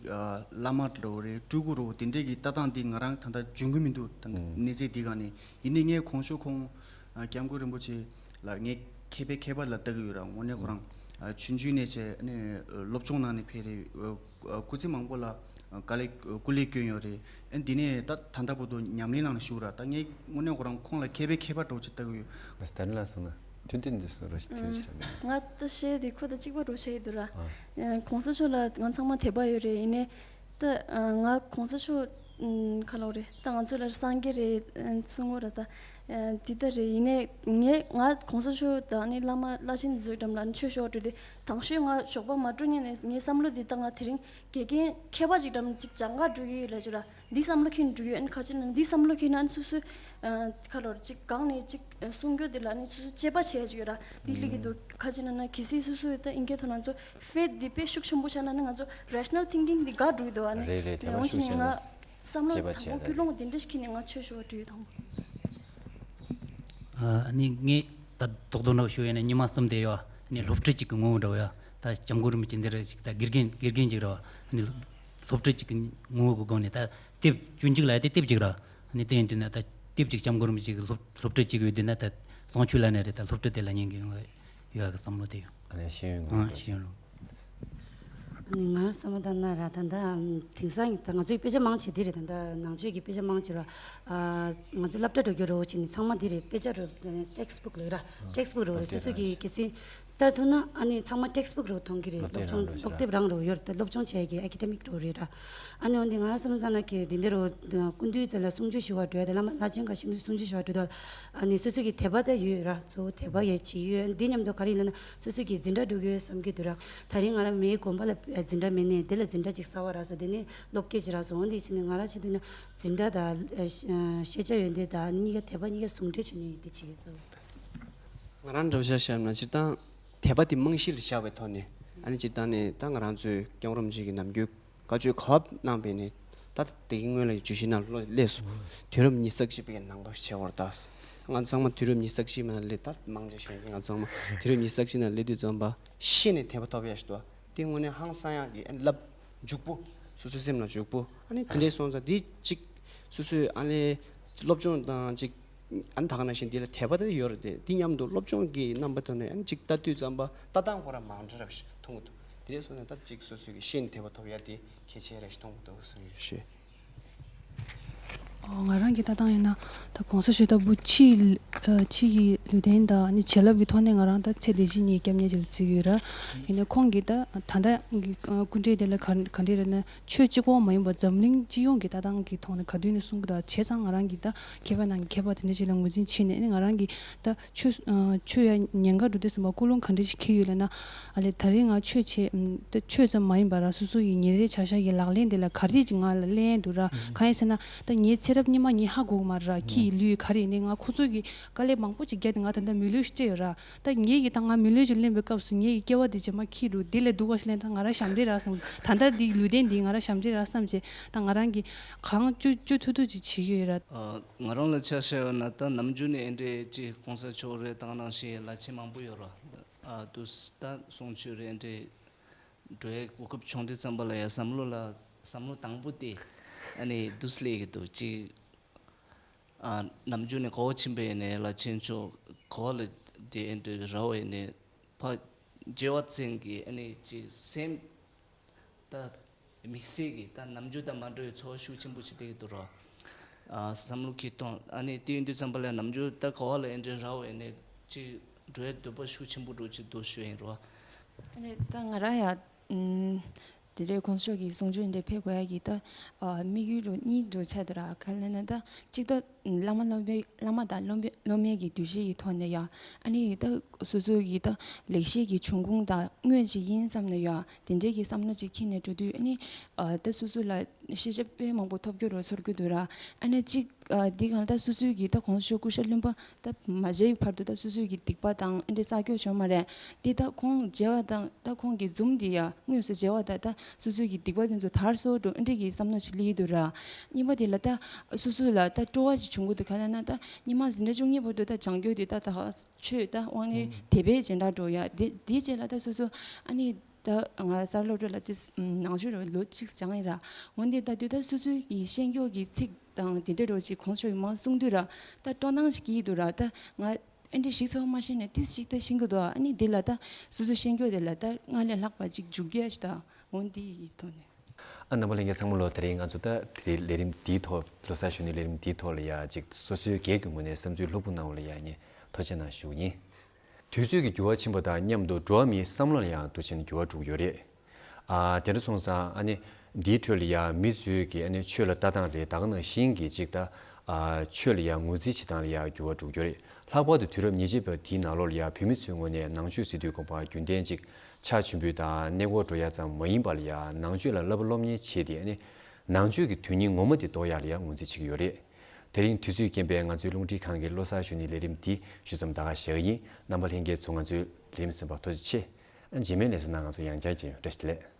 བླ་མ་རེད་རེད། སྤྲུལ་སྐུ་རེད་རེད། དེ་འདྲས་ཀྱི་ལྟ་སྟངས་འདི་ང་རང་ད་ལྟ་འཇོན་གྱི་མི་འདུག་ད་ལྟ་གནས་ཚད་འདི་སྒང་ནས། ཡིན་ནའི་ངས་གོང་ས་མཆོག་ཁོང་སྐྱབས་མགོན་རིན་པོ་ཆེ་ལ་ངས་མཁས་པའི་མཁས་པ་ལ་ལྟ་གི་ཡོད་ར། དངོས་གནས་ཁོ་རང་ཆུང་ཆུང་ནས་བྱས་ནས་སློབ་སྦྱོང་གནང་ནས་ཕེབས་རེད། སྐུ་ཚེ་མང་པོ་ལ་དཀའ་ལས་སྐུ་ལས་བསྐྱོན་ཡོད་རེད། ཨ་འདི་ནས་ད་ད་ལྟ་བར་དུ་ཉམས་ལེན་གནང་ནས་བཞུགས་ར། ད་ངས་དངོས་གནས་ཁོ་རང་ཁོང་ལ་མཁས་པའི་མཁས་པ་འདྲ་བོ་ཅིག་ལྟ་གི་ཡོད། ང་ད་ནི་ལ་སོང་ན་ཐུན་ཐུན་དུ་སོང་ར་ཞིག་ཚིག་ཅིག་ར། ང་ད་བཤད་དེ་ཁོ་ད་གཅིག་པ་འདྲ་བོ་བཤད་ཀྱི་འདུག་ར། ཨ། གོང་ས་མཆོག་ལ་ང་ཚང་མ་དད་པ་ཡོད་རེད། ཡིན་ནའི་ད་ང་གོང་ས་མཆོག་ཁ་ལོ་རེད། ད་ང་ཚོ་ལ་སངས་རྒྱས་རེད་གསུང་གོ་ར། ད་འདི་ལྟར་རེད། ཡིན་ནའི་ངས་ང་གོང་ས་མཆོག་དང་ནི་བླ་མ་བླ་ཆེན་ཚོའི་འགྲམ་ལ་ནི་ཆོས་ཞུ་བ་འགྲོ་དུས་དང་ཤོས་ང་ཞོགས་པ་མ་འགྲོ་སྔོན་ནས་ངའི་བསམ་བློ་འདི་ད་ང་དེ་རིང་དགེ་རྒན་མཁས་པ་ཅིག་འགྲམ་ཅིག་སྦྱང་ག་འགྲོ་གི་ཡོད་ལབ་ཀྱི་ར། འདི་བསམ་བློ་འཁྱེར་འགྲོ་གི་ཡོད། ཨ་ནི་ཁ་ཅིག་ན་འདི་བསམ་བློ་འཁྱེར་ན་ཨ་ནི་སོ་སོའི་ཁ་ལོ་རེད་ཅིག་གང་ནས་ཅིག་གསུང་རྒྱུ་འདི་ལ་ནི་སོ་སོ་དཔྱད་པ་བྱེད་ཡ་ཅིག་ཡོད་ར། འདི་ལུགས་ཀྱི་འདུག་ཁ་ཅིག་ན་ན་གལ་སྲིད་སོ་སོའི་ད་ཨིན་སྐད་ཐོག་ང་ཚོ་ཕེཐ་འདི་དཔེ་ཤུགས་ཆེན་པོ་ཆགས་ན་ནི་ང་ཚོ་རེ་ཤི་ནལ་ཐིང་ཀིང་འདི་འགག་འགྲོ་གི་འདུག་ཨ་ནི། རེད་རེད། དད་པ་ཡང་ཅིག་ཤུགས་ནས་ཆེ་ན་ང་བསམ་བློ་དཔྱད་པ་དང་པོ་བྱེད་ཀུན་སློང་འདི་འདྲ་ཞིག་འཁྱེར་ནས་ང་ཆོས་ཞུ་བ་འགྲོ་ཡོད་དང་པོ། ཨ་ནི་ངས་ད་རྡོག་རྡོག་འདྲ་བོ་ཞུ་ཡ་ན་ཉི་མ་གསུམ་དེ་ཡོད། ཨ་ནི་སློབ་ཁྲིད་ཅིག་གི་ངོ་བོ་འདྲ་བོ་ཡ། ད་སྐྱབས་མགོན་རིན་པོ་ཆེ་འདི་རེད་ཅིག་ད་དགེ་རྒན་དགེ་རྒན་ཅིག་རེད་བ། ཨ་ནི་སློབ་ཁྲིད་ཅིག་གི་ངོ་བོ་གི་སྒོ་ནས་ད་དེབ་སྤྱོད་འཇུག་ལབ་ཡ་དེ་དེབ་ཅིག་རེད། ཨ་ནི་དེ་ཡིན་དུས་ན་ད་དེབ་ཅིག་སྐྱབས་མགོན་རིན་པོ་ཆེ་གི་སློབ་སློབ་ཁྲིད་ཅིག་ཡོད་དུས་ན་ད་བཟང་སྤྱོད་ལབ་ནི་རེད། ད་སློབ་ཁྲིད་དེ་ལ་ཉན་གི་ཡོང་ཡོད་གི་བསམ་བློ་དེ་ཡོད། ཨ་ནི་ཤེས་ཡོན་ཨ་ཤེས་ཡོན་ལོ། ཨ་ནི་ང་བསམ་བློ་བཏང་ན་ར་ད་ལྟ་དེང་སང་ད་ང་ཚོའི་དཔེ་ཆ་མང་ཆེ་དེ་རེད། ད་ལྟ་ནང་ཆོས་ཀྱི་དཔེ་ཆ་མང་ཆེ་ར། ཨ་ང་ཚོ་སློབ་གྲྭ་འགྲོ་རྒྱུ་རོ་ཅིག་ནི་ཚང་མ་དེ་རེད། དཔེ་ཆ་རོ་ཊེགསི་བུག་ལབ་ར། ཊེགསི་བུག་རོ་རེད། སོ་སོ་གི་གལ་སྲིད་ ལྟར་ཐུག་ན་ཨ་ནི་ཚང་མ་ཊེགསི་བུག་རུ་མཐོང་གི་རེད། སློབ་སློབ་སྦྱོང་སྦྱོང་རང་རུ་ཞིག་སློབ་དེབ་རང་རུ་ཡོད་རེད། སློབ་སྦྱོང་བྱས་ཀྱི་ཨེ་ཀེ་ཌེ་མིག་རུ་རེད་ར། ཨ་ནི་འོན་ཏེ་ང་རང་བསམ་བློ་བཏང་ན་གི་འདི་འདི་རུ་སྐུ་མདུན་རྩ་ལ་གསུང་ཆོས་ཞུ་བ་འགྲོ་ཡ་དེ་བླ་མ་བླ་ཆེན་འགའ་ཤས་ཀྱི་གསུང་ཆོས་ཞུ་བ་འགྲོ་དུས་ཨ་ནི་སོ་སོ་གི་དད་པ་ད་ཡོད་ར། གཙོ་བོ་དད་པ་ཡོད་ཅིག་ཡོད། འདི་མཉམ་དུ་ག་རེ་ཡིན་ན་སོ་སོ་གི་འཛིན་གྲྭ་འགྲོ་གི་ཡོད་བསམ་གི་འདུག་ར། ད་རིང་ང་རང་མིའི་དགོན་པ་ལ་འཛིན་གྲྭ་མེད་ནས་དེ་ལ་འཛིན་གྲྭ་ཅིག་གསར་བ་རག་སོང་། དེ་ནས་སློབ་དགེ་ཅིག་རག་སོང་། འོན་ཏེ་ཕྱིན་ནས་ང་རང་ཆེད་དུ་ན་འཛིན་གྲྭ་དང་ཤེས་བྱ་ཡོན་ཏན་དང་གཉིས་ཀ་དད་པ་གཉིས་ཀ་ཟུང་འབྲེལ་བྱས་ནས་འདི་བྱེད་ཀྱི་གཙོ་བོ། ང་རང་འདྲ་བོ་ཆ་བཞག་ན་སྤྱིར་བཏང་དད་པ་དེ་རྨང་གཞི་ལ་བཞག་པའི་ཐོག་ནས་ཨ་ནི་སྤྱིར་བཏང་ནས་ད་ང་རང་ཚོའི་སྐྱབས་མགོན་རིན་པོ་ཆེ་གི་ནམ་རྒྱུན་བཀའ་ཆོས་ག་པར་གནང་པའི་ནས་ད་དེ་གི་སྔོན་ལ་བརྗོད་གཞི་ནང་ལོགས་སླེབས་སོང་། དུས་རབས་ཉི་ཤུ་རྩ་གཅིག་པའི་ནང་པ་བྱས་པར་གདའ། ང་ཚང་མ་དུས་རབས་ཉི་ཤུ་རྩ་གཅིག་མ་ལས་ད་མང་ཆེ་ཤོས་ཀྱི་ང་ཚང་མ་དུས་རབས་ཉི་ཤུ་རྩ་གཅིག་ནང་སླེབས་དུས་ཙམ་པ་ཤེས་ནས་དད་པ་ཐོབ་ཡ་ཞིག་འདུག་དེ་དངོས་གནས་ཧང་སང་ཡག་གི་ཨ་ནི་རླབས་འཇུག་པོ། སོ་སོའི་སེམས་ལ་འཇུག་པོ། ཨ་ནི་དེ་འདྲས་སོང་ཙང་དེ་གཅིག་སོ་སོའི་ཨ་ནི་སློབ་སྦྱོང་དང་གཅིག་ཨ་ནི་ད་ག་ནང་བཞིན་དེ་ལ་དད་པ་དེ་ཡོད་རེད་དེ། དེ་མཉམ་དུ་སློབ་སྦྱོང་གི་རྣམ་པ་ཐོག་ནས་ཨ་ནི་གཅིག་ལྟ་དུས་ཙམ་པ་ལྟ་སྟངས་ཁོ་རང་མ་འདྲ་རབས་ཤིག་མཐོང་གི་འདུག་དེ་འདྲས་སོང་ཙང་ད་གཅིག་སོ་སོའི་གི་ཤེས་ནས་དད་པ་ཐོབ་ཡ་དེ་གལ་ཆེ་རབས་ཤིག་མཐོང་གི་འདུག་བསམ་གྱི་ཡོད། ཨོ། ང་རང་གི་ལྟ་སྟངས་ཡིན་ན་ད་གོང་ས་མཆོག་ལྟ་བུ་ཕྱིའི་ཨ་ཕྱི་ཡི་ལུས་རྟེན་དང་ནི་བྱིན་རླབས་ཀྱི་ཐོག་ནས་ང་རང་ད་ཚེ་འདི་ཕྱི་གཉིས་སྐྱབས་གནས་ཅིག་ལ་བརྩི་གི་ཡོད་ར། ཡིན་ནའི་ཁོང་གིས་ད་ད་ལྟ་གི་ཨ་སྐུ་འདྲའི་དེ་ལ་ག་ག་འདྲས་རེད་ན་ཆོས་གཅིག་པོ་མ་ཡིན་པར་འཛམ་གླིང་སྤྱི་ཡོངས་ཀྱི་ལྟ་སྟངས་ཀྱི་ཐོག་ནས་ག་དུས་ནས་གསུང་གི་འདུག་བྱས་ཙང་ང་རང་གིས་ད་མཁས་པ་ནང་གི་མཁས་པ་དེ་འདྲ་ཅིག་ལ་ངོས་འཛིན་བྱས་ནས་ནི་ང་རང་གིས་ད་ཆོས་ཨ་ཆོས་ཡ་ཉེན་ཁ་འགྲོ་དུས་ཙམ་པ་ཀུན་སློང་ག་འདྲ་ཞིག་འཁྱེར་ཡོད་ལབ་ན། ཨ་ལས་ད་རེས་ང་ཆོས་བྱེད་ཨམ་ད་ཆོས་ཙམ་མ་ཡིན་པར་སོ་སོ་ཡི་ཉིན་རེའི་བྱ་གཞག་གི་ལག་ལེན་དེ་ལ་ག་རེ་ཅིག་ང་ལ་ལེན་འདུག་ར། གང་ཡིན་ཟེར་ན་ད་ངའི་ཚེ་རབས་སྔོན་མ་ངས་ཧ་གོ་གི་མ་རེད་ར། ཁྱི་ཡི་ལུས་ག་རེ་ཡིན་ནའི་ང་ཁོ་ཚོ་གི་དཀའ་ལས་མང་པོ་ཅིག་བརྒྱབ་དེ་ང་ད་ལྟ་མི་ལུས་ཤིག་སྤྲད་ཡོད་ར། ད་ངས་ཀྱི་ད་ང་མི་ལུས་ཅིག་ལེན་པའི་སྐབས་སུ་ངས་ཀྱི་སྐྱེ་བ་འདི་རྗེས་མ་ཁྱི་རུ་འདི་ལས་སྡུག་པ་ཞིག་ལེན་ད་ང་རང་ཞབས་འདྲེན་ར་བསམ། ད་ལྟ་འདི་ལུས་རྟེན་འདི་ང་རང་ཞབས་འདྲེན་ར་བསམ་བྱས་ད་ང་རང་གི་གང་བཅུ་བཅུ་ཐུབ་ཐུབ་ཅིག་བྱེད་ཀྱི་ཡོད་ར། ཨ། ང་རང་ལ་ཆ་བཞག་ཡོད་ན་ད་ནམ་རྒྱུན་ནས་ཨེ་འདྲས་ཅིག་གོང་ས་མཆོག་རེད་ད་ག་ནང་བཞིན་བླ་ཆེན་མང་པོ་ཡོད་ར། ཨ་དུས་ད་གསུང་ཆོས་རེད་འདྲས་འགྲོ་ཡའི་གོ་སྐབས་བྱུང་དུས་ཙམ་པ་ལ་ཡ་བསམ་བློ་ལ་བསམ་བློ་དང་པོ་དེ་ཨ་ནི་དུས་སླེབས་ཀྱི་འདུག་ཅིག་ཨ་ནམ་རྒྱུན་ནས་གོ་བ་ཕྱིན་པ་ཡིན་ནའི་བླ་ཆེན་མཆོག་གོ་བ་ལ་དེ་ཨེ་འདྲས་ར་བ་ཡིན་ནའི་ཕ་རྒྱལ་བ་ཚན་གྱི་ཨ་ནི་ཅིག་སེམས་ད་དམིགས་བསལ་གྱི་ད་ནམ་རྒྱུན་དང་མ་འདྲ་བའི་ཚོར་བ་ཤུགས་ཆེན་པོ་ཞིག་སླེབས་ཀྱི་འདུག་ར། ཨ་བསམ་བློ་འཁྱེར་སྟངས་ཨ་ནི་དེ་ཡིན་དུས་ཙམ་པ་ལ་ནམ་རྒྱུན་ད་གོ་བ་ལ་ཨེ་འདྲས་ར་བ་ཡིན་ནའི་ཅིག་འགྲོ་ཡའི་འདོད་པ་ཤུགས་ཆེན་པོ་འགྲོ་ཅིག་འདུག་ཞུ་ཡིན་ར། ཨ་ནི་ད་ང་རང་ཡ་ཨུམ། དེ་རེད་གོང་ས་མཆོག་གི་གསུང་ཆོས་འདི་ཕེབས་དགོས་ཡ་གི་ད་ཨ་དམིགས་ཡུལ་ལོ་གཉིས་འདུག་ཆགས་འདུག་ར། ག་ལབ་ན་ད་གཅིག་ད་བླ་མ་སློབ་དཔོན་བླ་མ་དང་སློབ་དཔོན་སློབ་མའི་གི་འདུ་ཤེས་ཀྱི་ཐོག་ནས་ཡ་ཨ་ནི་ད་སོ་སོ་གི་ད་ལེགས་བཤད་ཀྱི་འབྱུང་ཁུངས་དང་དངོས་ཅིག་ཡིན་བསམ་ན་ཡ་དེ་འདྲའི་གི་བསམ་བློ་ཅིག་འཁྱེར་ནས་འགྲོ་དུས་ཨ་ནི་ཨ་ད་སོ་སོ་ལ་ཤེས་བྱ་དཔེ་མང་པོ་ཐོབ་རྒྱུ་རུ་ཚོར་རྒྱུ་འདུག་ར། ཨ་ནི་གཅིག་ཨ་འདི་གང་ལྟར་སོ་སོའི་གི་ད་གོང་ས་མཆོག་སྐུ་ཤ་རློན་པ་ད་མ་མཇལ་བར་དུ་ད་སོ་སོའི་གི་སྡིག་པ་དང་ཨ་འདྲ་བསགས་རྒྱུ་བྱུང་མ་རེད། འདི་ད་ཁོང་མཇལ་བ་དང་ད་ཁོང་གི་འཛུམ་འདི་ཡ་དངོས་སུ་མཇལ་བ་དང་ད་སོ་སོའི་གི་སྡིག་པ་དེ་ཚོ་དར་སོ་འགྲོ་ཨ་འདྲ་གི་བསམ་བློ་ཞིག་སླེབས་ཀྱི་འདུག་ར། གཉིས་པ་དེ་ལ་ད་སོ་སོ་ལ་ད་སྤྲོ་བ་ཞིག་བྱུང་གི་འདུག་ག་ལབ་ན་ད་སྔོན་མ་འཛིན་གྲྭ་བཅུ་གཉིས་བར་དུ་ད་སྦྱང་རྒྱུ་དེ་ད་ད་ཆོས་ད་དབང་ནི་དེ་བས་སྦྱིན་བདག་འགྲོ་ཡ་དེ་དེའི་རྗེས་ལ་ད་སོ་སོ་ཨ་ནི། ད་ང་གསར་སློབ་ཕྲུག་ལ་དེ་ནང་ཆོས་རུ་ལོ་གཅིག་སྦྱངས་ཡིན་ར། འོན་ཏེ་ད་དུས་ད་སོ་སོའི་གི་ཤེས་རྒྱུ་གི་ཚིག་དང་དེ་འདྲ་རོ་ཅིག་གོང་ཆོས་མང་གསུང་དུས་ར་ད་སྤྲོ་སྣང་ཞིག་སྐྱེ་ཡི་འདུག་ར། ད་ང་ཨེ་འདྲ་ཞིག་ཚོ་མ་ཤེས་ནས་དེ་ཞིག་ད་ཤེས་གི་འདུག་ཨ་ནི་དེ་ལ་ད་སོ་སོ་ཤེས་རྒྱུ་དེ་ལ་ད་སྔར་ལས་ལྷག་པ་ཅིག་འཇུག་རྒྱུ་ཞིག་ད་འོན་ཏེ་ཡི་ཐོག་ནས། ཨ་རྣམ་པ་ལྷན་རྒྱས་ཚང་མ་ལོ་དེ་རིང་ང་ཚོ་ད་དེ་རིང་ལས་རིམ་འདིའི་ཐོག་ལོ་གསར་གཞོན་ནུའི་ལས་རིམ་འདིའི་ཐོག་ལ་ཡ་ཅིག་སོ་སོའི་སྒེར་གྱི་ངོས་ནས་བསམ་ཚུལ་ལྷུག་པོ་གནང་བ་ལ་ཡ་ངས་ཐུགས་རྗེ་གནང་ཞུ་གི་ཡིན། དུས་ཚོད་ཀྱི་འགྱུར་བ་ཕྱིན་པ་དང་མཉམ་དུ་འགྲོ་བ་མིའི་བསམ་བློ་ལ་ཡང་དུས་ཆེན་འགྱུར་བ་འགྲོ་གི་ཡོད་རེད། ཨ་དེ་འདྲ་སོང་ཙང་ཨ་ནི་འདིའི་ཁྲོད་ལ་ཡང་མི་ཚོས་ཀྱི་ཨ་ནི་ཆོས་ལ་ལྟ་སྟངས་རེད་ད་ག་ནང་བཞིན་གྱི་ཅིག་ད་ཨ་ཆོས་ལ་ཡང་ངོས་འཛིན་བྱེད་སྟངས་ལ་ཡང་འགྱུར་བ་འགྲོ་གི་ཡོད་རེད། ལྷག་པར་དུ་དུས་རབས་ཉེར་གཅིག་པ་དེའི་ནང་ལོགས་ལ་ཡང་བོད་མི་ཚོའི་ངོས་ནས་ནང་ཆོས་ཟེར་དུས་དགོངས་པ་རྒྱུན་ལྡན་ཅིག་ཕྱག་མཆོད་འབུལ་དང་གནས་སྐོར་འགྲོ་ཡ་ཙམ་མ་ཡིན་པ་ལ་ཡང་ནང་ཆོས་ལ་བསླབ་པ་སློབ་གཉེར་བྱས་ཏེ་ཨ་ནི་ནང་ཆོས་ཀྱི་དོན་སྙིང་ངོ་མ་དེ་རྟོགས་ཡ་ལ་ཡང་ངོས་འཛིན་བྱེད་ཀྱི་ཡོད་རེད། དེ་རིང་དུས་ཚོད་རྐྱེན་པས་ང་ཚོའི་རླུང་འཕྲིན་ཁང་གི་ལོ་གསར་གཞོན་ནུའི་ལས་རིམ་འདི་ཞུ་མཚམས་ད་ག་བཞག་གི་ཡིན། རྣམ་པ་ལྷན་རྒྱས་ཚོ་ང་ཚོའི་ལས་རིམ་གསན་པར་ཐུགས་རྗེ་ཆེ། ཨ་རྗེས་མའི་ལས་ཚན་ནང་ང་ཚོ་ཡང་བསྐྱར་མཇལ་ཡོང་། བཀྲ་ཤིས་བདེ་ལེགས།